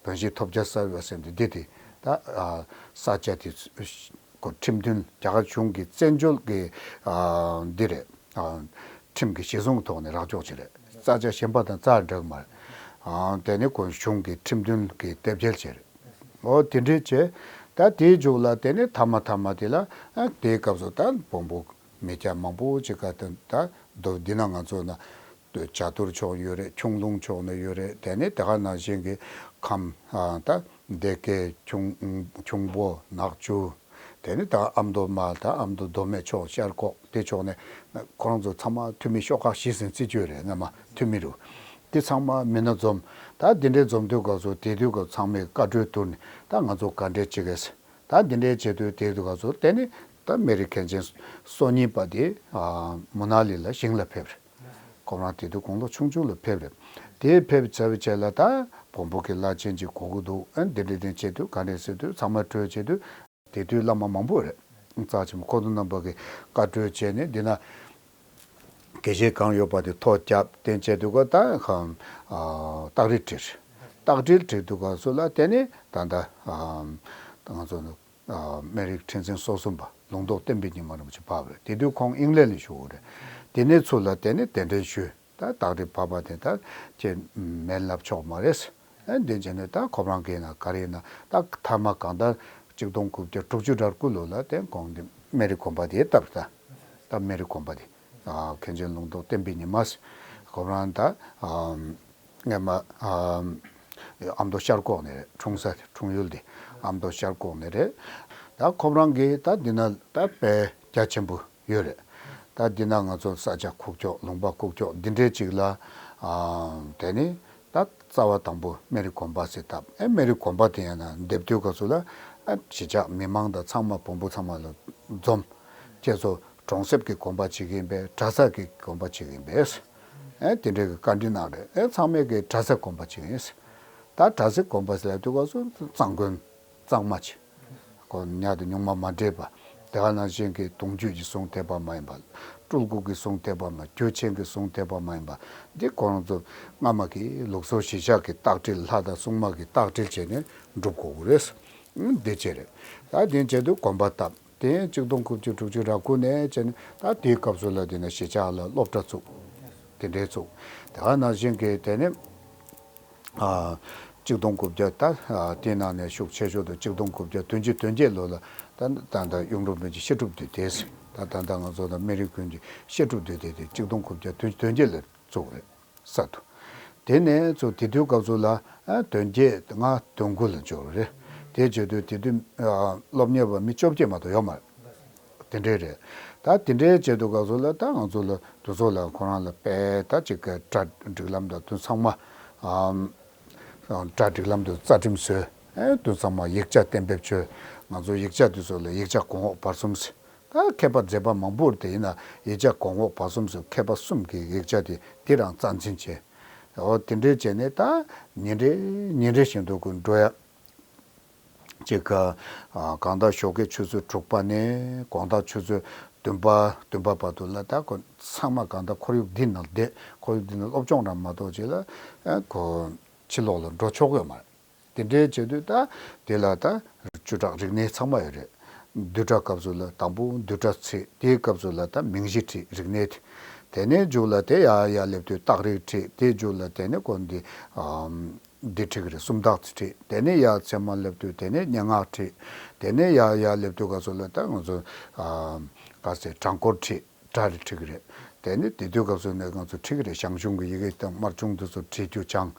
བོན་གཞིས་ཐོབ་རྒྱལ་གསར་བའི་སེམས་དེ་འདི་དེ་ད་ཨ་ས་ཆ་དེ་ཁོ་ཁྲིམས་མཐུན། རྒྱ་གར་གཞུང་གི་བཙན་བྱོལ་གྱི་ཨ་འདི་རེད། ཨ་ཁྲིམས་ཀྱི་གཞི་བཟུང་ཐོག་ནས་རག་ཕྱོགས་ཅིག་རེད། ས་ཆ་གཞན་པ་དང་རྩ་འདྲ་གི་མ་རེད། ཨ་དེ་ནི་ཁོ་གཞུང་གི་ཁྲིམས་མཐུན་གྱི་དེབ་སྐྱེལ་ཅིག་རེད། ཨོ་དེ་འདྲས་བྱས། ད་དེའི་མཇུག་ལ་དེ་ནི་ཐ་མ་ཐ་མ་དེ་ལ། ཨ་དེའི་སྐབས་སུ་ད་བོན་པོ་མི་སྐྱ་མང་པོ་ཅིག་ག་ད་ད་མདོ་འདི་ན་ང་ཚོ་ན་བྱ་དུར་ཕྱོགས་ཡོད་རེད། ཁྱུང་ལུང་ཕྱོགས་ན་ཡོད་རེད། དེ་ནི་དེ་ག་ནང་བཞིན་གྱི་ཁམས་ཨ་ད་སྡེ་དགེ་ཁྱུང་ཁྱུང་པོ་ནག་ཆུ། དེ་ནི་ད་ཨ་མདོ་མ་ད་ཨ་མདོ་མདོ་སྨད་ཕྱོགས་ཤར་ཁོག་དེ་ཕྱོགས་ནས་ཁོ་རང་ཚོ་ཚང་མ་འཐུས་མི་ཤོག་ཁག་བཞི་ཟིན་བརྩི་རྒྱུ་རེད། སྔ་མ་འཐུས་མི་རུ། དེ་ཚང་མ་མི་སྣ་འཛོམས། ད་དེ་འདྲའི་འཛོམས་དུས་སྐབས་སུ་དེ་དུས་སྐབས་ཚང་མས་བཀའ་འཁྲོལ་བསྡུར་ནས་ད་ང་ཚོ་ག་འདྲས་བྱེད་གས། ད་དེ་འདྲའི་བྱེད་དུས་དེ་དུས་སྐབས་སུ་དེ་ནི་ ད་སྨན་རིའི་མཁན་ཆེན་སོ་གཉིས་པ་དེ་ཨ་མུ་ན་ལི་ལ་ཞིང་ལ་ཕེབས་རེད། ཁོ་རང་དེ་དུས་དགུང་ལོ་ཆུང་ཆུང་ལ་ཕེབས་རེད། དེ་ཕེབས་ཚར་བའི་རྗེས་ལ་ད་བོན་པོ་གི་བླ་ཆེན་ཅིག་དགོས་ཀྱི་འདུག་ཨ་འདི་འདྲ་འདི་བྱེད་དུས་ག་འདྲས་ཟེར་དུས་ཚང་མ་གྲོས་བྱེད་དུས། དེ་དུས་བླ་མ་མང་པོ་རེད། རྩ་ཆེན་པོ་ཁོང་ཚོ་རྣམ་པ་གིས་བཀའ་གྲོས་བྱས་ནས་འདི་ན་དགེ་བཤེས་གང་ཡོད་པ་དེ་ཐོ་བརྒྱབ། དེ་བྱས་དུས་ཀ་ད་ཨ་སྟག་རིལ་བྲིས། སྟག་རིལ་བྲིས་དུས་སྐབས་སུ་ལ་དེ་ནས་ད་ལྟ་ཨ་ང་ཚོ་ཨ་སྨན་རིའི་ཁྲི་འཛིན་སོ་གསུམ་པ་ལུང་རྟོགས་བསྟན་པའི་ཉི་མ་རིན་པོ་ཆེ་བབས་རེད། དེ་དུས་ཁོང་དབྱིན་ལན་ལ་བཞུགས་ཡོད་རེད། དེ་ནས་ཚུར་ལ་དེ་ནས་གདན་འདྲེན་ཞུས། ད་སྟག་རིལ་བབས་པ་དེ་ད་ཁྱེད་མེད་ལབ་ཆོག་མ་རེད། ཨ་འདི་བྱས་ནས་ད་ཁོ་རང་གིས་ན་ག་རེ་ན་ད་མཐའ་མ་གང་ལྟར་གཅིག་སྟོང་དགུ་བརྒྱ་དྲུག་ཅུ་རེ་དགུ་ལོ་ལ་དེ་ཁོང་གིས་སྨན་རིའི་དགོན་པ་དེ་བཏབ། ད་ད་སྨན་རིའི་དགོན་པ་དེ་ཨ་མཁན་ཆེན་ལུང་རྟོགས་བསྟན་པའི་ཉི་མ་ཁོ་རང་ད་ཨ་སྔས་མ་ཨ་ཨ་མདོ་ཤར་ཁོག་ནས་རེད། འཁྲུངས་ས་འཁྲུངས་ཡུལ་དེ་ཨ་མདོ་ཤར་ཁོག་ནས་རེད། ད་ཁོ་རང་གིས་ད་འདི་ན་ད་དཔེ་རྒྱ་ཆེན་པོ་ཡོད་རེད། ད་འདི་ན་ང་ཚོ་ས་ཆ་ཁུག་ཀྱོག་ལུང་པ་ཁུག་ཀྱོག་འདི་འདྲའི་ཅིག་ལ་ཨ་དེ་ནི་ད་རྩ་བ་དང་པོ་སྨན་རིའི་དགོན་པ་ཟེར་བཏབ། ཨེ་སྨན་རིའི་དགོན་པ་དེ་ཡང་ན་འདེབས་དུས་སྐབས་སུ་ལ་ཨ་གཞིས་ཆགས་མི་མང་དང་ཚང་མ་བོན་པོ་ཚང་མ་ལ་འཛོམས། ཁྱེད་ཚོ་གྲོང་གསེབ་ཀྱི་དགོན་པ་བྱེད་ཀྱི་ཡིན་པས། གྲྭ་ས་ཀྱི་དགོན་པ་བྱེད་ཀྱི་ཡིན་པས། ཨེ་དེ་འདྲའི་གི་བཀའ་འདྲི་གནང་རེད། ཨེ་ཚང་མས་ཀྱི་གྲྭ་ས་དགོན་པ་བྱེད་ཀྱི་ཡིན། ད་གྲྭ་ས་དགོན་པ་ཟེར་དུས་སྐབས་སུ་གཙང་དགོན། གཙང་མ་ཆེ། ཁོ་ཉག་དང་ཉུང་མ་མ་འདྲེས་པ། དེ་ག་ནང་བཞིན་གྱི་གདུང་རྒྱུད་ཀྱི་གསུང་ཐེག་པ་མ་ཡིན་པ། སྤྲུལ་སྐུ་གི་གསུང་ཐེག་པ་མ། རྒྱུད་ཆེན་གྱི་གསུང་ཐེག་པ་མ་ཡིན་པ། འདི་ཁོ་རང་ཚོ་སྔ་མ་གི་ལུགས་སྲོལ་གཞིར་བཞག་གི་རྟགས་འགྲེལ། ལྷ་དང་སྲུང་མ་གི་རྟགས་འགྲེལ་བྱས་ནས་སྒྲུབ་དགོས་ཀྱི་རེད། འདི་བྱས་རེད། ད་དེ་བྱས་དུས་དགོན་པ་བཏབ། དེ་གཅིག་སྟོང་དགུ་བརྒྱ་དྲུག་ཅུ་རེ་དགུ་ནས་བྱས་ནས་ད་དེའི་སྐབས་སུ་ལ་དེ་ནས་གཞིས་ཆགས་ལ་སློབ་གྲྭ་བཙུགས། དེ་འདྲའི་བཙུགས། དེ་ག་ནང་བཞིན་གྱི་དེ་ནས། ཨ་གཅིག་སྟོང་དགུ་བརྒྱ་ད་ཨ་དེའི་ནང་ནས་ཤུགས་ཆེ་ཤོས་དུ་གཅིག་སྟོང་དགུ་བརྒྱ་བདུན་ཅུ་དོན་བརྒྱད་ལོ་ལ་ད་ད་ད་གཡུང་དྲུང་བོན་གྱི་བཤད་སྒྲུབ་འདུས་སྡེ། ད་ད་ད་ང་ཚོ་ད་སྨན་རིའི་དགོན་གྱི་བཤད་སྒྲུབ་འདུས་སྡེ་དེ་གཅིག་སྟོང་དགུ་བརྒྱ་བདུན་ཅུ་དོན་བརྒྱད་ལ་བཙུགས་རེད། གསར་དུ། དེ་ནས་ཚུར་དེ་དུས་སྐབས་སུ་ལ་ཨ་དོན་བརྒྱད་ལྔ་དོན་དགུ་ལ་འབྱོར་བ་རེད། དེ་བྱེད་དུས་དེ་དུས་ཨ་སློབ་གཉེར་བ་མི་བཅོ་བརྒྱད་མ་གཏོགས་ཡོད་མ་རེད། དེ་འདྲས་རེད། ད་དེ་འདྲའི་བྱེད་དུས་སྐབས་སུ་ལ་ད་ང་ཚོ་ལ་དུ་ཚོ་ལ་ཁོ་རང་ལ་དཔེ་ད་ཅིག་གི་གྲ་སྒྲིག་ལམ་དང་དུ་ཚང་མ་ཨམ་གྲ་སྒྲིག་ལམ་དུ་རྩ་ཁྲིམས་བཟོས། ཨེ་དུ་ཚང་མ་ཡིག་ཆ་གཏན་འབེབས་བྱོས། ང་ཚོ་ཡིག་ཆ་དུ་ཚོ་ལ་ཡིག་ཆ་གོང་འོག་བར་གསུམ་ཟེར། ད་མཁས་པ་མཛད་པ་མང་པོར་དེ་ཡིན་ན་ཡིག་ཆ་གོང་འོག་བར་གསུམ་ཟེར་མཁས་པ་གསུམ་གྱི་ཡིག་ཆ་དེ་དེ་རང་རྩ་འཛིན་བྱས། འོ་དེ་འདྲའི་བྱས་ནས་ད་ཉིན་རེ་ཉིན་རེ་བཞིན་དུ་ཁོ་འགྲོ་ཡ། ཅིག་ག་ཨ་གང་ལྟར་ཞོགས་ཀའི་ཆུ་ཚོད་དྲུག་པ་ནས་དགོང་དག་ཆུ་ཚོད་བདུན་པ་བདུན་པ་བར་དུ་ལ་ད་ཁོ་ཚང་མ་གང་ལྟར་ཁོར་ཡུག་འདི་ནང་བསྡད། ཁོར་ཡུག་འདི་ནང་སློབ་སྦྱོང་རང་མ་གཏོགས་ཅིག་ལ་ཨ་ཁོ་ཕྱི་ལོགས་ལ་འགྲོ་ཆོག་གི་ཡོད་མ་རེད། དེ་འདྲའི་བྱེད་དུས་ད་དེ་ལ་ད་བཅུ་ཕྲག་རིག་གནས་ཚང་མ་ཡོད་རེད། བསྡུས་གྲྭ་སྐབས་སུ་ལ་དང་པོ་བསྡུས་གྲྭ་ཚིག་དེའི་སྐབས་སུ་ལ་ད་མིང་གཞི་ཁྲིད། རིག་གནས་ཁྲིད། དེ་ནས་མཇུག་ལ་དེ་ཡར་ཡར་སླེབས་དུས་རྟགས་རིགས་ཁྲིད། དེའི་མཇུག་ལ་དེ་ནས་ཁོ་འདི་ཨམ། འདི་ཁྲིད་ཀྱི་རེད། སུམ་རྟགས་ཚིག་ཁྲིད། དེ་ནས་ཡར་ཚད་མར་སླེབས་དུས་དེ་ནས་སྙན་ངག་ཁྲིད། དེ་ནས་ཡར་ཡར་སླེབས་དུས་སྐབས་སུ་ལ་ད་ང་ཚོ་ཨ་ག་ཟེར་གྲངས་སྐོར་ཁྲིད། གྲ་རེ་ཁྲིད་ཀྱི་རེད། དེ་ནས་དེ་དུས་སྐབས་སུ་ནས་ང་ཚོ་ཁྲིད་ཀྱི་རེད། ཞང་ཞུང་གི་ཡི་གེ་དང་དམར་ཆུང་དེ་ཚོ་བྲིས་རྒྱུ་སྦྱངས།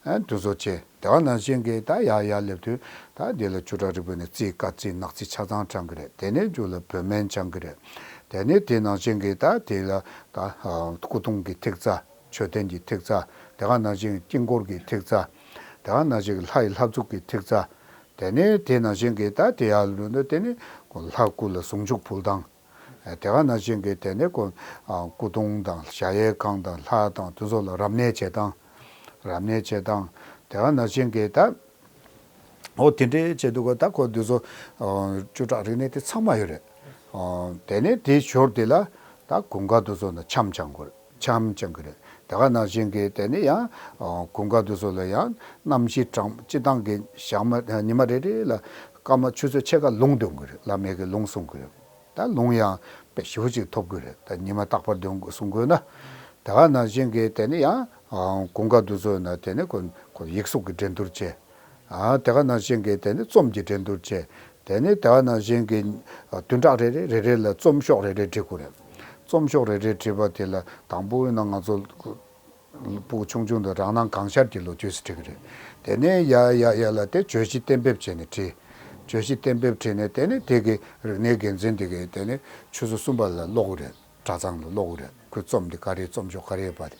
ཨ་དེ་ཚོ་བྱས། དེ་ག་ནང་བཞིན་གྱི་ད་ཡར་ཡར་སླེབས་དུས་ད་དེ་ལ་བཅུ་ཕྲག་རིང་པོ་ནས་རྩིས་ཀ་རྩིས་ནག་རྩིས་ཆ་ཚང་སྦྱངས་ཀྱི་རེད། དེ་ནས་མཇུག་ལ་བོད་སྨན་སྦྱངས་ཀྱི་རེད། དེ་ནས་དེ་ནང་བཞིན་གྱི་ད་དེ་ལ་ད་ཨ་སྐུ་གདུང་གི་ཐིག་རྩ། མཆོད་རྟེན་གྱི་ཐིག་རྩ། དེ་ག་ནང་བཞིན་དཀྱིལ་འཁོར་གྱི་ཐིག་རྩ། དེ་ག་ནང་བཞིན་ལྷ་ཡི་ལྷ་གཙུག་གི་ཐིག་རྩ། དེ་ནས་དེ་ནང་བཞིན་གྱི་ད་དེ་ཡར་ལུས་ནས་དེ་ནས་ལྷ་སྐུ་ལ་ཟུང་འཇུག་ཕུལ་སྟངས། དེ་ག་ནང་བཞིན་གྱི་དེ་ནས་ཁོ་སྐུ་གདུང་དང་གཞལ་ཡས་ཁང་དང་ལྷ་དང་དེ་ཚོ་ལ་རབ་གནས་བྱེད་སྟངས། རབ་གནས་བྱེད་སྟངས། དེ་ག་ནང་བཞིན་གྱི་ད། འོ་དེ་འདྲའི་བྱེད་དུས་ད་ཁོ་དེ་ཚོ་བཅུ་ཕྲག་རིག་གནས་དེ་ཚང་མ་ཡོད་རེད། དེ་ནས་དེའི་ཞོར་དེ་ལ་ད་དགུན་ཁ་དེ་ཚོ་ན་འཆམ་སྦྱང་དགོས་རེད། འཆམ་སྦྱང་གི་རེད། དེ་ག་ནང་བཞིན་གྱི་དེ་ནས་ཡང་དགུན་ཁ་དེ་ཚོ་ལ་ཡང་གནམ་གཤིས་གྲང་། སྤྱིར་བཏང་གི་ཞག་མ་ཉི་མ་རེ་རེ་ལ་སྐར་མ་ཆུ་ཚོད་ཕྱེད་ཀ་ལུང་འདོན་དགོས་རེད། བླ་མས་ཀྱི་ལུང་གསུང་དགོས་རེད། ད་ལུང་ཡང་དཔེ་ཞེ་པོ་ཅིག་ཐོབ་དགོས་རེད། ད་ཉི་མ་རྟག་པར་འདོན་དགོས་གསུང་དགོས་ན། དེ་ག་ནང་བཞིན་གྱི་དེ་ནས་ཡང་དགུན་ཁ་དེ་ཚོ་ན་དེ་ནས་ཁོ་ཁོ་ཡིག་གཟུགས་ཀྱི་འགྲན་བསྡུར་བྱས། དེ་ག་ནང་བཞིན་གྱི་དེ་ནས་རྩོམ་གྱི་འགྲན་བསྡུར་བྱས། དེ་ནས་དེ་ག་ནང་བཞིན་གྱི་བདུན་ཕྲག་རེ་རེ་རེ་རེ་ལ་རྩོམ་ཤོག་རེ་རེ་འབྲི་དགོས་རེད། རྩོམ་ཤོག་རེ་རེ་བྲིས་པ་དེ་ལ་དང་པོ་ཡིན་ན་ང་ཚོ་སྤུ་གུ་ཆུང་ཆུང་དུས་རང་སྣང་གང་ཤར་གྱི་ལོ་རྒྱུས་སུ་བྲིས་ཀྱི་རེད། དེ་ནས་ཡར་ཡར་ཡར་ལ་དེ་བརྗོད་གཞི་གཏན་འབེབས་བྱས་ནས་བྲིས། བརྗོད་གཞི་གཏན་འབེབས་བྲིས་ནས་དེ་ནས་དེ་གི་རིག་གནས་འགན་འཛིན་དེ་གིས་དེ་ནས་ཆུ་ཚོད་གསུམ་པ་ལ་ཀློག་གི་རེད། གྲྭ་ཚང་ལ་ཀློག་གི་རེད། ཁོའི་རྩོམ་འདི་ག་རེ། རྩོམ་ཤོག་ག་རེ་ཡོད་པ་རེད།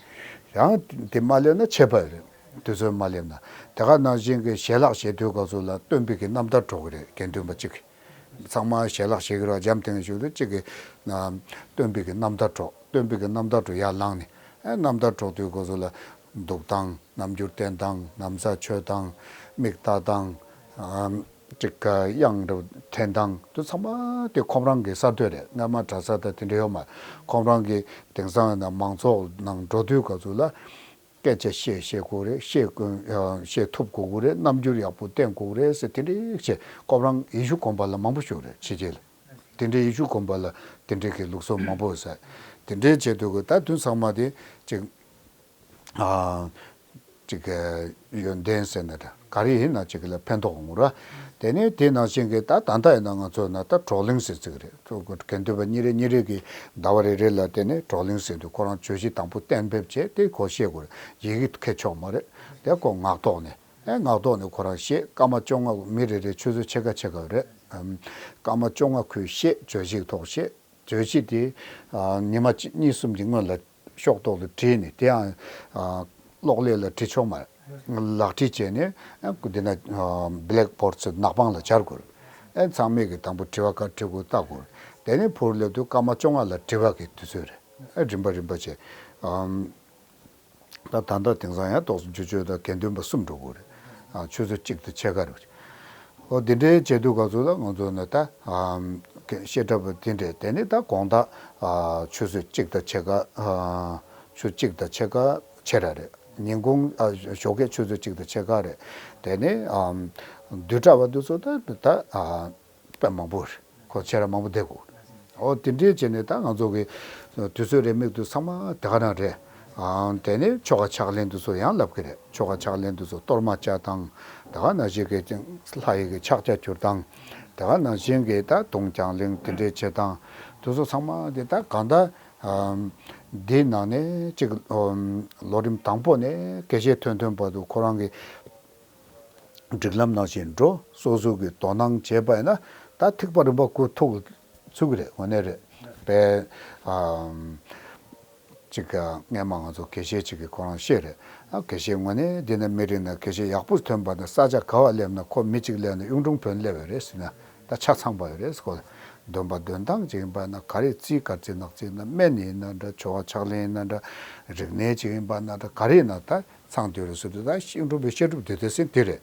ཡང་དེ་མ་སླེབས་ན་ཆད་པ་རེད། དུས་ཚོད་མ་སླེབས་ན། དེ་ག་ནང་བཞིན་གྱི་ཞལ་ལག་བཞེས་དུས་སྐབས་སུ་ལ་སྟོན་པའི་གི་རྣམ་ཐར་སྒྲོག་གི་རེད། དགེ་འདུན་པ་གཅིག་གིས། ཚང་མ་ཞལ་ལག་བཞེས་ཀྱི་རོགས་འཇམ་ཐིང་ཞུ་དུས་གཅིག་གི་སྟོན་པའི་གི་རྣམ་ཐར་སྒྲོག་སྟོན་པའི་གི་རྣམ་ཐར་སྒྲོག་ཡར་ལངས་ནས་ཨེ་རྣམ་ཐར་སྒྲོག་དུས་སྐབས་སུ་ལ་འདུག་སྟངས་རྣམ་འགྱུར་བསྟན་སྟངས་ན་བཟའ་མཆོད་སྟངས་མིག་ལྟ་སྟངས་ཨམ་ཅིག་ག་དབྱངས་འདྲ་འཐེན་སྟངས་དུ་ཚང་མ་དེ་ཁོམ་རང་གི་གསར་གཏོད་རེད། སྔ་མ་གྲྭ་ས་དང་དེ་འདྲ་ཡོད་མ་རེད། ཁོམ་རང་གི་དེང་སང་ཡིན་ན་མང་ཚོགས་ནང་འགྲོ་དུས་སྐབས་སུ་ལ། སྐད་ཆ་བཤད་ཤེས་དགོས་རེད། བཤད་དགོས་ཨ་བཤད་ཐུབ་དགོས་ཀྱི་རེད། རྣམ་འགྱུར་ཡག་པོ་བསྟན་དགོས་ཀྱི་རེད་ཟེར་དེ་འདྲའི་བྱས་ཁོ་རང་ཡེ་ཤུ་དགོན་པ་ལ་མང་པོ་ཞུགས་རེད་ཕྱི་རྒྱལ་ལ། དེ་འདྲའི་ཡེ་ཤུ་དགོན་པ་ལ་དེ་འདྲའི་གི་ལུགས་སྲོལ་མང་པོ་ཡོད་ས་དེ་འདྲའི་བྱས་དུས་ཀྱི་ད་དུས་ཚང་མ་དེ་ཅིག་ཨ་ཅིག་ཡོན་ཏན་ཟེར་ན་འདྲ། ག་རེ་ཡིན་ན་ཅིག་ལ་ཕན་ཐོགས་འོང་ར། དེ་ནས་དེ་ནང་བཞིན་གྱི་ད་ད་ལྟ་ཡིན་ན་ང་ཚོ་ན་ད་བགྲོ་གླེང་ཟེར་ཚིག་རེད། དགེ་འདུན་པ་གཉིས་རེ་གཉིས་རེ་གི་ཟླ་བ་རེ་རེ་ལ་དེ་ནས་བགྲོ་གླེང་ཟེར་དུས་ཁོ་རང་བརྗོད་གཞི་དང་པོ་གཏན་འབེབས་བྱས་ཏེ་ཁོ་བཤད་དགོས་རེད། ཡི་གེ་འཁྱེར་ཆོག་མ་རེད། དེ་ཁོ་ངག་ཐོག་ནས་ཨེ་ངག་ཐོག་ནས་ཁོ་རང་བཤད། སྐར་མ་བཅོ་ལྔ་མི་རེ་རེ་ཆུ་ཚོད་ཕྱེད་ཀ་ཕྱེད་ཀ་རེད། ཨམ་སྐར་མ་བཅོ་ལྔ་ཁོས་བཤད། བརྗོད་གཞི་ཐོག་བཤད། བརྗོད་གཞི་དེ་ཨ་ཉི་མ་གཅིག་གཉིས་གསུམ་གྱི་སྔོན་ལ་ཤོག་ཐོག་ཏུ་བྲིས་ནས་དེའང་ཨ་གློག་ཀླད་ལ་བྲིས་ཆོག་མ་རེད། ལག་བྲིས་བྱས་ནས་ཨ་འདི་ན་ཨ་blackboard ཚོ་ནག་པང་ལ་སྦྱར་དགོས་རེད། ཨ་ཚང་མས་ཀྱི་དང་པོ་དྲི་བ་ག་འདྲི་དགོས་ལྟ་དགོས་རེད། དེ་ནས་ཕུར་སླེབས་དུས་སྐར་མ་བཅོ་ལྔ་ལ་དྲི་བ་གི་དུས་ཚོད་རེད། ཨ་རིམ་པ་རིམ་པ་བྱས་ཨམ། ད་ད་ལྟ་དེང་སང་ཡང་ཏོག་ཙམ་འགྱུར་བཅོས་དང་དགེ་འདུན་པ་གསུམ་འགྲོ་དགོས་རེད། ཨ་ཆུ་ཚོད་གཅིག་དང་ཕྱེད་ཀ་རེད། ཨོ་འདི་འདྲའི་བྱེད་དུས་ག་ཚོད་ལ་ང་ཚོ་ནི་ད་ཨ་བཤད་གྲྭ་པ་འདི་འདྲས་དེ་ནི་ད་དགོང་དག་ཨ་ཆུ་ཚོད་གཅིག་དང་ཕྱེད་ཀ་ཨ་ཆུ་གཅིག་དང་ཕྱེད་ཀ་ཕྱེད་ར་རེད། ཉིན་གུང་ཨ་ཞོགས་ཀས་ཆུ་ཚོད་གཅིག་དང་ཕྱེད་ཀ་རེད། དེ་ནི་ཨ་བསྡུས་གྲྭ་པ་འདི་ཚོ་ད་ད་ཨ། དཔེ་མང་པོ་རེད། ཁོ་ཆེ་ར་མང་པོ་བསྡད་དགོས། ཨོ་དེ་འདྲའི་བྱས་ནས་ད་ང་ཚོ་གི་དུས་ཚོད་རེའི་མིག་ཏུ་ཚང་མ་དེ་ག་རང་རེད། ཨ་དེ་ནས་ཆོ་ག་ཕྱག་ལེན་དུ་ཚོ་ཡང་ལབ་ཀྱི་རེད། ཆོ་ག་ཕྱག་ལེན་དུ་ཚོ་གཏོར་མ་བཅའ་སྟངས་དེ་ག་ནང་བཞིན་གྱི་ལྷ་ཡི་གི་ཕྱག་རྒྱ་བསྒྱུར་སྟངས་དེ་ག་ནང་བཞིན་གྱི་ད་དུང་རྒྱང་ལིང་དེ་འདྲའི་བྱེད་སྟངས་དུ་ཚོ་ཚང་མ་དེ་ད་གང་ལྟར་འདིའི་ནང་ནས་གཅིག་ལོ་རིམ་དང་པོ་ནས་དགེ་བཤེས་ཐོན་ཐོན་བར་དུ་ཁོ་རང་གི་སྒྲིག་ལམ་ནང་བཞིན་འགྲོ། སོ་སོ་གི་དོ་སྣང་བྱས་པ་ཡིན་ན་ད་ཐིགས་པ་རིམ་པ་དགུ་ཐུག་ཚུགས་ཀྱི་རེད། དངོས་གནས་རེད། དཔེ་ཨམ་ཅིག་སྔས་མ་ང་ཚོ་དགེ་བཤེས་ཅིག་གིས་ཁོ་རང་བཤད་རེད། ཨ་དགེ་བཤེས་དངོས་གནས་འདི་ན་མི་རིགས་ན་དགེ་བཤེས་ཡག་པོ་ཐོན་པ་ན་ས་ཆ་ག་བ་སླེབས་ན་ཁོ་མི་གཅིག་སླེབས་ན་གཡུང་དྲུང་བོན་སླེབས་ཡོད་རེད་ཟེར་ན་ད་ཆ་ཚང་པ་ཡོད་རེད་ཟེར། ཁོ་འདོན་པ་འདོན་སྟངས་ཅིག་ཡིན་པ་ན་ག་རེ་རྩིས་ག་རེ་རྩིས་ནག་རྩིས་ན་སྨན་ཡིན་ན་འདྲ། ཆོ་ག་ཕྱག་ལེན་ཡིན་ན་འདྲ། རིག་གནས་ཅིག་ཡིན་པ་ན་འདྲ། ག་རེ་ཡིན་ན་ད། ཚང་དུས་རེ་སུ་དུས་ད་ཤིང་འབྲུག་པའི་བཤད་སྒྲུབ་འདི་དེ་སྲིད་དེ་རེད།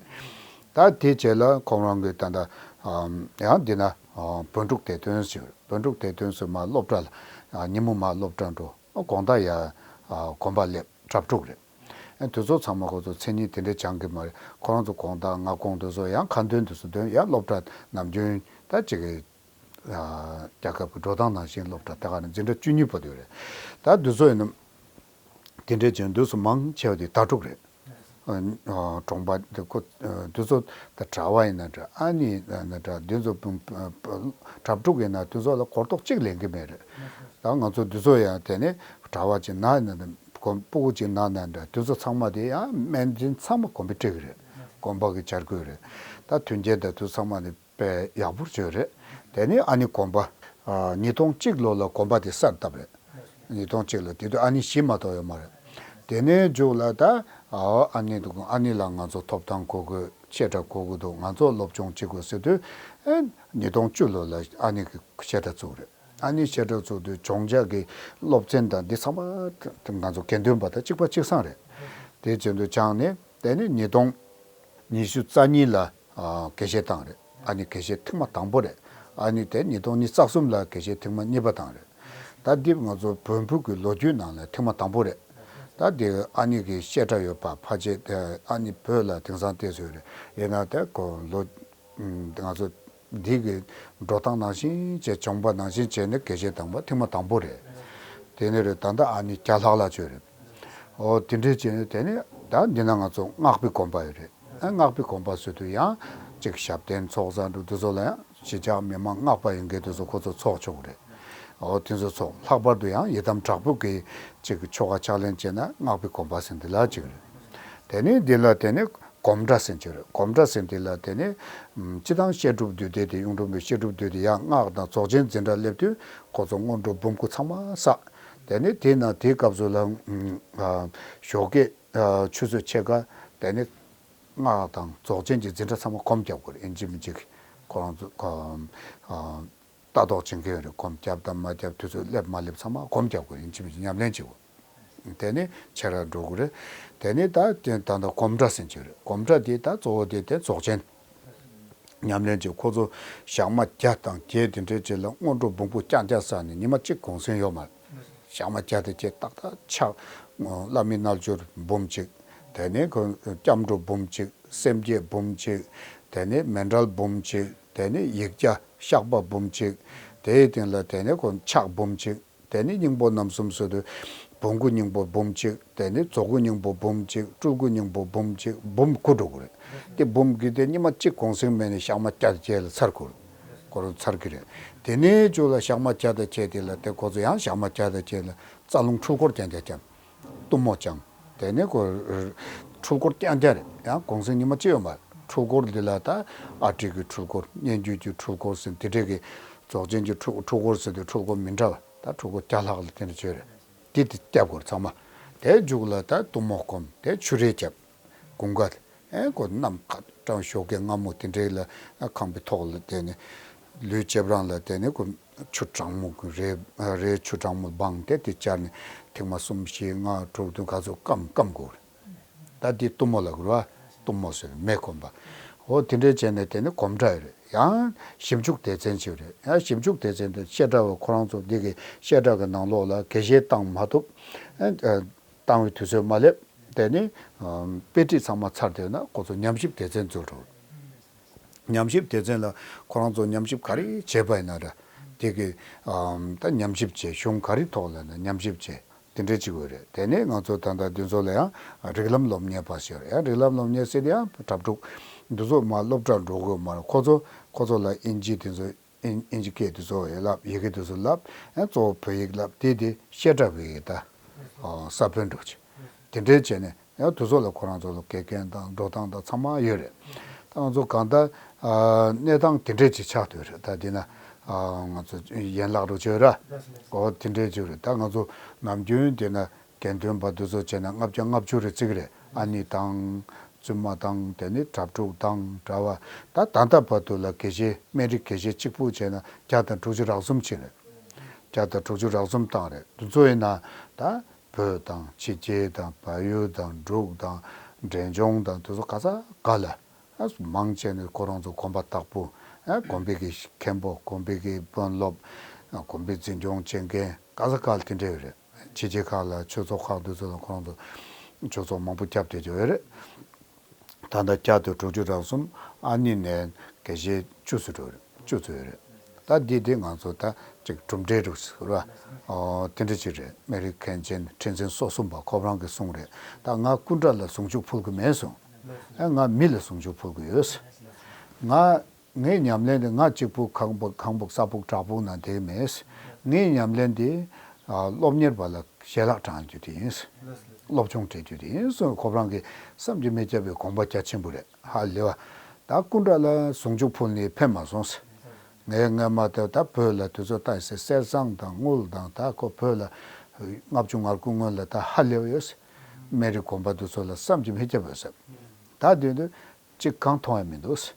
ད་དེ་རྗེས་ལ་ཁོང་རང་གི་ད་ད་ཡང་འདི་ན་བོད་ཕྲུག་དེ་དོན་ཟེར། བོད་ཕྲུག་དེ་དོན་ཟེར་མ་སློབ་གྲྭ་ལ་ཉིན་མོ་མ་སློབ་གྲྭ་འགྲོ། དགོང་དག་ཡ་དགོན་པ་སླེབས་གྲྭ་ཕྲུག་རེད། ཨ་དེ་ཚོ་ཚང་མ་ཁོ་ཚོ་མཚན་ཉིད་དེ་འདྲ་སྦྱང་གི་མ་རེད། ཁོ་རང་ཚོ་དགོང་དག་སྔ་དགོང་དེ་ཚོ་ཡང་ཁ་འདོན་དེ་ཚོ་འདོན། ཡང་སློབ་གྲྭ་ནམ་རྒྱུན་ད་ཅིག་གི་རྒྱལ་ཁབ་ཀྱི་འགྲོ་སྟངས་ནང་བཞིན་སློབ་གྲྭ་དེ་ག་ནས་འཛིན་གྲྭ་བཅུ་གཉིས་བར་དུ་ཡོད་རེད། ད་འདི་ཚོ་ཡིན་ན་དེ་འདྲའི་བྱས་འདུག་སེ་མང་ཆེ་བ་དེ་ཟླ་དྲུག་རེད། གྲོང་པ་འདི་ཁོ་འདི་ཚོ་ད་གྲྭ་བ་ཡིན་ན་འདྲ། ཨ་ནི་ཡིན་ན་འདྲ། འདི་ཚོ་གྲྭ་ཕྲུག་ཡིན་ན་འདི་ཚོ་ལ་གོ་རྟོགས་གཅིག་ལེན་གྱི་མེད་རེད། ད་ང་ཚོ་འདི་ཚོ་ཡང་དེ་ནས་གྲྭ་བ་ཅིག་ན་ཡིན་ན་འདྲ། དགོན་སྤུ་གུ་ཅིག་ན་ན་འདྲ། འདི་ཚོ་ཚང་མ་དེ་ཡང་སྨན་འཛིན་ཚང་མ་དགོན་པའི་སྤྲད་གི་རེད། དགོན་པ་གི་བྱ་དགོས་རེད། ད་མཐུན་རྐྱེན་དང་དུ་ཚང་མ་ནི་དཔེ་ཡག་པོ་བྱས་རེད། དེ་ནས་ཨ་ནི་དགོན་པ་ཨ་ཉིས་སྟོང་གཅིག་ལོ་ལ་དགོན་པ་དེ་གསར་བཏབ་རེད། ཉིས་སྟོང་གཅིག་ལོ་དེ་དུས་ཨ་ནི་བཞི་མ་གཏོགས་ཡོད་མ་རེད། དེ་ནས་མཇུག་ལ་ད་ཨ་ཨ་ནི་དུ་ཨ་ནི་ལ་ང་ཚོ་ཐོབ་ཐང་དགོས་དགོས། བཤད་གྲྭ་དགོས་དགོས་འདུག་ང་ཚོ་སློབ་སྦྱོང་བྱེད་དགོས་ཟེར་དུས་ཨེ་ཉིས་སྟོང་བཅུ་ལོ་ལ་ཨ་ནི་གི་བཤད་གྲྭ་བཙུགས་རེད། ཨ་ནི་བཤད་གྲྭ་བཙུགས་དུས་སྦྱོང་བྱ་གི་སློབ་ཚན་དང་འདི་ཚང་མ་ང་ཚོ་དགེ་འདུན་པ་དང་གཅིག་པ་གཅིག་སང་རེད། དེ་བྱས་དུས་སྦྱངས་ནས་དེ་ནི་ཉིས་སྟོང་ཉི་ཤུ་རྩ་གཉིས་ལ་ཨ་དགེ་བཤེས་བཏང་རེད། ཨ་ནི་དགེ་བཤེས་ཐེངས་མ་དང་པོ་རེད། ཨ་ནི་དེ་ཉིས་སྟོང་ཉི་ཤུ་རྩ་གསུམ་ལ་དགེ་བཤེས་ཐེངས་མ་གཉིས་པ་བཏང་རེད། ད་འདི་ང་ཚོ་བོན་པོ་གི་ལོ་རྒྱུས་ནང་ལ་ཐེངས་མ་དང་པོ་རེད། ད་འདི་ཨ་ནི་གི་བཤད་གྲྭ་ཡོད་པ་ཕལ་ཆེར་དེ་ཨ་ནི་བོད་ལ་དེང་སང་བལྟས་ཚོད་རེད། ཡིན་ན་དེ་གོ་ལོ་ང་ཚོ་འདི་གི་འགྲོ་སྟངས་ནང་བཞིན་བྱས་སྦྱོང་པ་ནང་བཞིན་བྱས་ནས་དགེ་བཤེས་བཏང་པ་ཐེངས་མ་དང་པོ་རེད། དེ་ནས་རེད། ད་ལྟ་ཨ་ནི་བརྒྱ་ལྷག་ལྷག་ཆོད་རེད། ཨོ་དེ་འདྲས་བྱས་ནས་དེ་ནས་ད་འདི་ན་ང་ཚོ་སྔགས་པའི་དགོན་པ་ཡོད་རེད། ཨ་སྔགས་པའི་དགོན་པ་ཟེར་དུས་ཡང་ཅིག་ཞབས་བརྟན་ཚོགས་བསགས་འགྲོ་དུས་ཚོད་ལ་ཡང་གཞིས་ཆགས་མི་མང་སྔགས་པ་ཡིན་མཁན་དེ་ཚོ་ཁོ་ཚོ་ཚོགས་ཆོག་གི་རེད། ཨོ་དེ་ཚོ་ཚོགས། ལྷག་པར་དུ་ཡང་ཡི་དམ་དྲག་པོ་གི་ཅིག་ཆོ་ག་ཕྱག་ལེན་བྱས་ན་སྔགས་པའི་དགོན་པ་ཟེར་འདི་ལ་ཅིག་རེད། དེ་ནས་འདི་ལ་དེ་ནས་སྒོམ་གྲྭ་ཟེར་གྱི་རེད། སྒོམ་གྲྭ་ཟེར་འདི་ལ་དེ་ནས་སྤྱི་བཏང་བཤད་སྒྲུབ་འདུས་སྡེ་དེ་གཡུང་དྲུང་པའི་བཤད་སྒྲུབ་འདུས་སྡེ་ཡང་སྔགས་དང་རྫོགས་ཆེན་འཛིན་གྲྭ་སླེབས་དུས་ཁོ་ཚོ་སྔོན་འགྲོ་འབུམ་སྐུ་ཚང་མ་བསགས། དེ་ནས་དེ་ན་དེའི་སྐབས་སུ་ལ་ཞོགས་ཀས་ཆུ་ཚོད་ཕྱེད་ཀ་དེ་ནས་སྔགས་དང་རྫོགས་ཆེན་གྱི་འཛིན་གྲྭ་ཚང་མ་སྒོམ་རྒྱབ་དགོས་རེད། ཡིན་གཅིག་མིན་གཅིག་ ཁོ་རང་ཚོ་ཁོ་ཨ་ལྟ་རྟོག་བྱེད་མཁན་ཡོད་རེད། སྒོམ་བརྒྱབ་དང་མ་བརྒྱབ་དུས་ཚོད་སླེབས་མ་སླེབས་ཚང་མ་སྒོམ་བརྒྱབ་དགོས་རེད། ཡིན་གཅིག་མིན་གཅིག་ཉམས་ལེན་བྱེད་དགོས། དེ་ནས་ཆེ་ར་འགྲོ་དགོས་རེད། དེ་ནས་ད་དེ་ད་ལྟ་སྒོམ་གྲྭ་ཟེར་གྱི་ཡོད་རེད། སྒོམ་གྲྭ་དེ་ད་གཙོ་བོ་དེ་དེ་རྫོགས་ཆེན་ཉམས་ལེན་བྱེད། ཁོ་ཚོ་ཞག་མ་བརྒྱ་དང་བརྒྱད་དེ་འདྲའི་རྗེས་ལ་སྔོན་འགྲོ་སྦོམ་པོ་རྐྱང་རྐྱང་བསགས་ནས་ཉི་མ་གཅིག་གུང་སེང་ཡོད་མ་རེད། ཞག་མ་བརྒྱ་དང་བརྒྱད་ཏག་ཏག་ཕྱག་བླ་མའི་རྣལ་འབྱོར་འབུམ་གཅིག་དེ་ནས་ཁོ་སྐྱབས་འགྲོ་འབུམ་གཅིག་སེམས་བསྐྱེད་འབུམ་གཅིག་དེ་ནས་མཎྜལ་འབུམ་གཅིག་དེ་ནས་ཡིག་བརྒྱ་བཤགས་པ་འབུམ་གཅིག་དེའི་སྟེང་ལ་དེ་ནས་ཁོ་ཕྱག་འབུམ་གཅིག་དེ་ནས་སྙིང་པོ་རྣམ་གསུམ་ཟེར་དུས་བོང་གུ་སྙིང་པོ་འབུམ་གཅིག་དེ་ནས་རྫོགས་སྐུ་སྙིང་པོ་འབུམ་གཅིག་སྤྲུལ་སྐུ་སྙིང་པོ་འབུམ་གཅིག་འབུམ་དགུ་འགྲོ་གི་རེད། དེ་འབུམ་དགུ་དེ་ཉི་མ་གཅིག་གུང་སེང་མེད་ནས་ཞག་མ་བརྒྱ་དང་བརྒྱད་ལ་ཚར་དགོས་རེད། ཁོ་རང་ཚར་གི་རེད། དེ་ནས་མཇུག་ལ་ཞག་མ་བརྒྱ་དང་བརྒྱད་དེ་ལ་དེ་ཁོ་ཚོ་ཡང་ཞག་མ་བརྒྱ་དང་བརྒྱད་ལ་རྩ་རླུང་འཕྲུལ་འཁོར་རྐྱང་རྐྱང་བརྐྱངས། གཏུམ་མོ་བརྐྱངས། དེ་ནས་ཁོ་འཕྲུལ་འཁོར་རྐྱང་རྐྱང་རེད། ཡང་གུང་སེང་ཉི་མ་གཅིག་ཡོད་མ་རེད། འཕྲུལ་འཁོར་འདི་ལ་ད་ཨ་ཏི་གི་འཕྲུལ་འཁོར་སྙན་བརྒྱུད་ཀྱི་འཕྲུལ་འཁོར་ཟེར་དེ་འདྲས་ཀྱི་རྫོགས་ཆེན་གྱི་འཕྲུལ་འཕྲུལ་འཁོར་ཟེར་དུས་འཕྲུལ་འཁོར་མི་འདྲ་བ་ད་འཕྲུལ་འཁོར་བརྒྱ་ལྷག་ལ་དེ་འདྲ་བྱོས་རེད། དེ་དེ་བརྒྱབ་དགོས་རེད་ཚང་མ། དེའི་མཇུག་ལ་ད་གཏུམ་མོ་སྒོམ་དེ་ཆུ་རེ་བརྒྱབ། དགུན་ཁ་ཨེ་ཁོ་གནམ་ཁ་སྐྲ་ཞོགས་ཀས་སྔ་མོ་དེ་འདྲའི་ལ་ཁང་པའི་ཐོག་ལ་བསྡད་ནས་ལུས་ལྕེབ་རང་ལ་བསྡད་ནས་ཁོ་ཆུ་གྲང་མོ་རེ་རེ་ཆུ་གྲང་མོ་སྦངས་ཏེ་དེ་བཅར་ནས་ཐེངས་མ་གསུམ་བཞི་ལྔ་དྲུག་བདུན་ག་ཚོད་སྐམ་སྐམ་དགོས་རེད། ད་འདི་གཏུམ་མོ་ལ་གོ་ར། གཏུམ་མོ་ཟེར་མེ་སྒོམ་པ། འོ་དེ་འདྲའི་བྱས་ནས་དེ་ནི་སྒོམ་གྲྭ་ཡོད་རེད། ཡང་ཞིབ་འཇུག་སྡེ་ཚན་ཅིག་ཡོད་རེད། ཡང་ཞིབ་འཇུག་སྡེ་ཚན་དེ་བཤད་གྲྭ་བ་ཁོ་རང་ཚོ་འདི་གི་བཤད་གྲྭ་གི་ནང་ལོགས་ལ་དགེ་བཤེས་བཏང་མ་ཐུབ། ཨ་བཏང་བའི་དུས་ཚོད་མ་སླེབས། དེ་ནི་ཨམ་དཔེ་ཁྲིད་ཚང་མ་ཚར་དེ་ན་ཁོ་ཚོ་ཉམས་ཞིབ་སྡེ་ཚན་འཛུལ་འགྲོ། ཉམས་ཞིབ་སྡེ་ཚན་ལ་ཁོ་རང་ཚོ་ཉམས་ཞིབ་ག་རེ་བྱས་པ་ཡིན་ན་འདྲ། དེ་གི་ཨམ་ད་ཉམས་ཞིབ་བྱས་གཞུང་ག་རེ་ཐོག་ལ་ན་ཉམས་ཞིབ་བྱས། དེ་འདྲའི་བྱེད་དགོས་རེད། དེ་ནས་ང་ཚོ་ད་ལྟ་འདི་ཚོ་ལ་ཡང་རིགས་ལམ་སློབ་གཉེར་པ་ཞིག་རེད། ཡང་རིགས་ལམ་སློབ་གཉེར་ཟེར་དེ་ཡང་གྲྭ་ཕྲུག་འདི་ཚོ་མ་སློབ་གྲྭར་འགྲོ་དགོས་མ་རེད། ཁོ་ཚོ་ཁོ་ཚོ་ལ་ཨིན་ཇི་དེ་ཚོ་ཨིན་ཨིན་ཇི་སྐད་དེ་ཚོ་ཡང་བསླབ། ཡི་གེ་དེ་ཚོ་བསླབ། ཡང་གཙོ་བོ་བོད་ཡིག་བསླབ། དེ་དེ་བཤད་གྲྭ་བའི་ད་ཨོ་ས་བོན་འགྲོ་ཆེ། དེ་འདྲའི་བྱས་ནས་ཡང་དེ་ཚོ་ལ་ཁོ་རང་ཚོ་ལ་དགེ་རྒན་དང་འགྲོ་སྟངས་དང་ཚང་མ་ཡོད་རེད། ད་ང་ཚོ་གང་ལྟར་ཨ་གནས་སྟངས་དེ་འདྲས་ཅིག་ཆགས་སྡོད་རེད། ད་འདི་ན་ཨ་ང་ཚོ་ཡན་ལག་རུ་བྱོས་ར། ཨོ་དེ་འདྲས་ཅིག་རེད། ད་ང་ཚོ་ནམ་རྒྱུན་དེ་ན་དགེ་འདུན་པ་འདི་ཚོ་བྱས་ན་ལྔ་བརྒྱ་ལྔ་བཅུ་རེ་བརྩི་གི་རེད། ཨ་ནེ་དང་བཙུན་མ་དང་དེ་ནི་གྲྭ་ཕྲུག་དང་གྲྭ་བ། ད་ད་ལྟ་བར་དུ་ལ་དགེ་བཤེས་སྨན་རི་དགེ་བཤེས་གཅིག་པུ་བྱས་ན་བརྒྱ་དང་དྲུག་ཅུ་རེ་གསུམ་ཕྱིན་རེད། བརྒྱ་དང་དྲུག་ཅུ་རེ་གསུམ་བཏང་རེད། འདི་ཚོ་ཡིན་ན་ད་བོད་དང་ཕྱི་རྒྱལ་དང་བལ་ཡུལ་དང་འབྲུག་དང་འབྲས་ལྗོངས་དང་དེ་ཚོ་ག་ས་ག་ལ་ཨ་མང་ཆེ་ནི་ཁོ་རང་ཚོ་དགོན་པ་བདག་པོ། ཨ་དགོན་པའི་གི་མཁན་པོ། དགོན་པའི་གི་དཔོན་སློབ། ཨ་དགོན་པའི་འཛིན་སྐྱོང་བྱེད་མཁན་ག་ས་ག་ལ་དེ་འདྲ་ཡོད་རེད། ཕྱི་རྒྱལ་ཁག་ལ་ཆོས་ཚོགས་ཁག་དེ་ཚོ་ལ་ཁོ་རང་ཚོ་ཆོས་ཚོགས་མང་པོ་བརྒྱབ་བསྡད་ཀྱི་ཡོད་རེད། ད་ལྟ་བརྒྱ་དང་དྲུག་ཅུ་རེ་གསུམ། ཨ་ནེ་ནས་དགེ་བཤེས་བཅུ་ཙམ་འགྲོ་རེད། བཅུ་ཙམ་ཡོད་རེད། ད་འདི་དེ་ང་ཚོ་ད་ཅིག་གྲུབ་འབྲས་རུ་ཟེར་བ། ཨོ་དེ་འདྲ་ཅིག་རེད། སྨན་རི་མཁན་ཆེན་ཁྲི་འཛིན་སོ་གསུམ་པ་ཁོ་རང་གིས་གསུངས་རེད། ད་ང་སྐུ་འདྲ་ལ་ཟུང་འཇུག་ཕུལ་གི་མེད་གསུངས། ཨ་ང་མི་ལ་ཟུང་འཇུག་ཕུལ་གི་ཡོད། ང་ངའི་ཉམས་ལེན་དེ་ང་གཅིག་པུ་ཁང་པ་ཁང་པ་ས་ཕུག་བྲག་ཕུག་ནང་བསྡད་མེད། ངའི་ཉམས་ལེན་དེ་ཨ་སློབ་གཉེར་པ་ལ་ཞལ་ལག་དྲངས་རྒྱུ་དེ་ཡིན། སློབ་སྦྱོང་སྤྲད་རྒྱུ་དེ་ཡིན་གསུངས། ཁོ་རང་གིས་བསམ་གྱིས་མི་ཁྱབ་པའི་དགོངས་པ་རྒྱ་ཆེན་པོ་རེད། ཧ་ལས་པ། ད་སྐུ་འདྲ་ལ་ཟུང་འཇུག་ཕུལ་ནས་ཕན་མ་སོང་ཟེར། ངས་སྔ་མ་དེ་ད་བོད་ལ་དུས་ཚོད་བཏང་ཟེར། གསེར་ཟངས་དང་དངུལ་དང་ད་ཁོ་བོད་ལ་ལྔ་བཅུ་ང་དགུ་སྔོན་ལ་ད་ཧ་ལས་པ་ཡོད་ཟེར། སྨན་རི་དགོན་པ་དེ་ཚོ་ལ་བསམ་གྱིས་མི་ཁྱབ་པ་ཡོད་ཟེར། ད་དེ་དུས་གཅིག་གང་མཐོང་ཡ་མི་འདུག་ཟེར།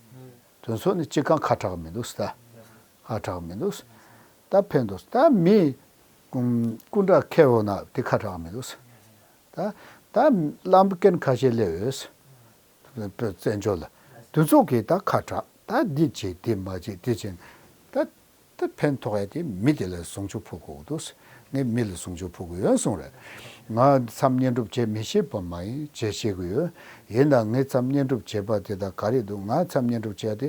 དེ་ཚོ་ནི་གཅིག་གང་ཁ་གྲག་མི་འདུག་ཟེར། ད་ཁ་གྲག་མི་འདུག་ཟེར། ད་ཕན་འདུག་ཟེར། ད་མི་ཀུན་སྐུ་འདྲ་ཁེ་འོ་ན་དེ་ཁ་གྲག་མི་འདུག་ཟེར། ད་ད་བླ་མ་རྒན་ཁ་ཤས་སླེབས་ཡོད་ཟེར། བཙན་བྱོལ་ལ། དེ་ཚོ་གིས་ད་ཁ་གྲག་ད་འདི་བྱེད་འདི་མ་བྱེད་འདི་བྱེད། ད་ད་ཕན་ཐོགས་ཡ་དེ་མི་དེ་ལ་ཟུང་འཇུག་ཕུལ་དགོས་འདུག་ངས་མི་ལ་ཟུང་འཇུག་ཕུལ་དགོས་ཡོད་གསུངས་རེད། ང་མཚམས་བསྙེན་སྒྲུབ་བྱེད་མི་ཤེས་པ་མ་ཡིན། བྱེད་ཤེས་ཀྱི་ཡོད། ཡིན་ནའང་ངས་མཚམས་བསྙེན་སྒྲུབ་བྱེད་པ་དེ་དག་ག་རེ་འདུག་ང་མཚམས་བསྙེན་སྒྲུབ་བྱེད་ཡ་དེ་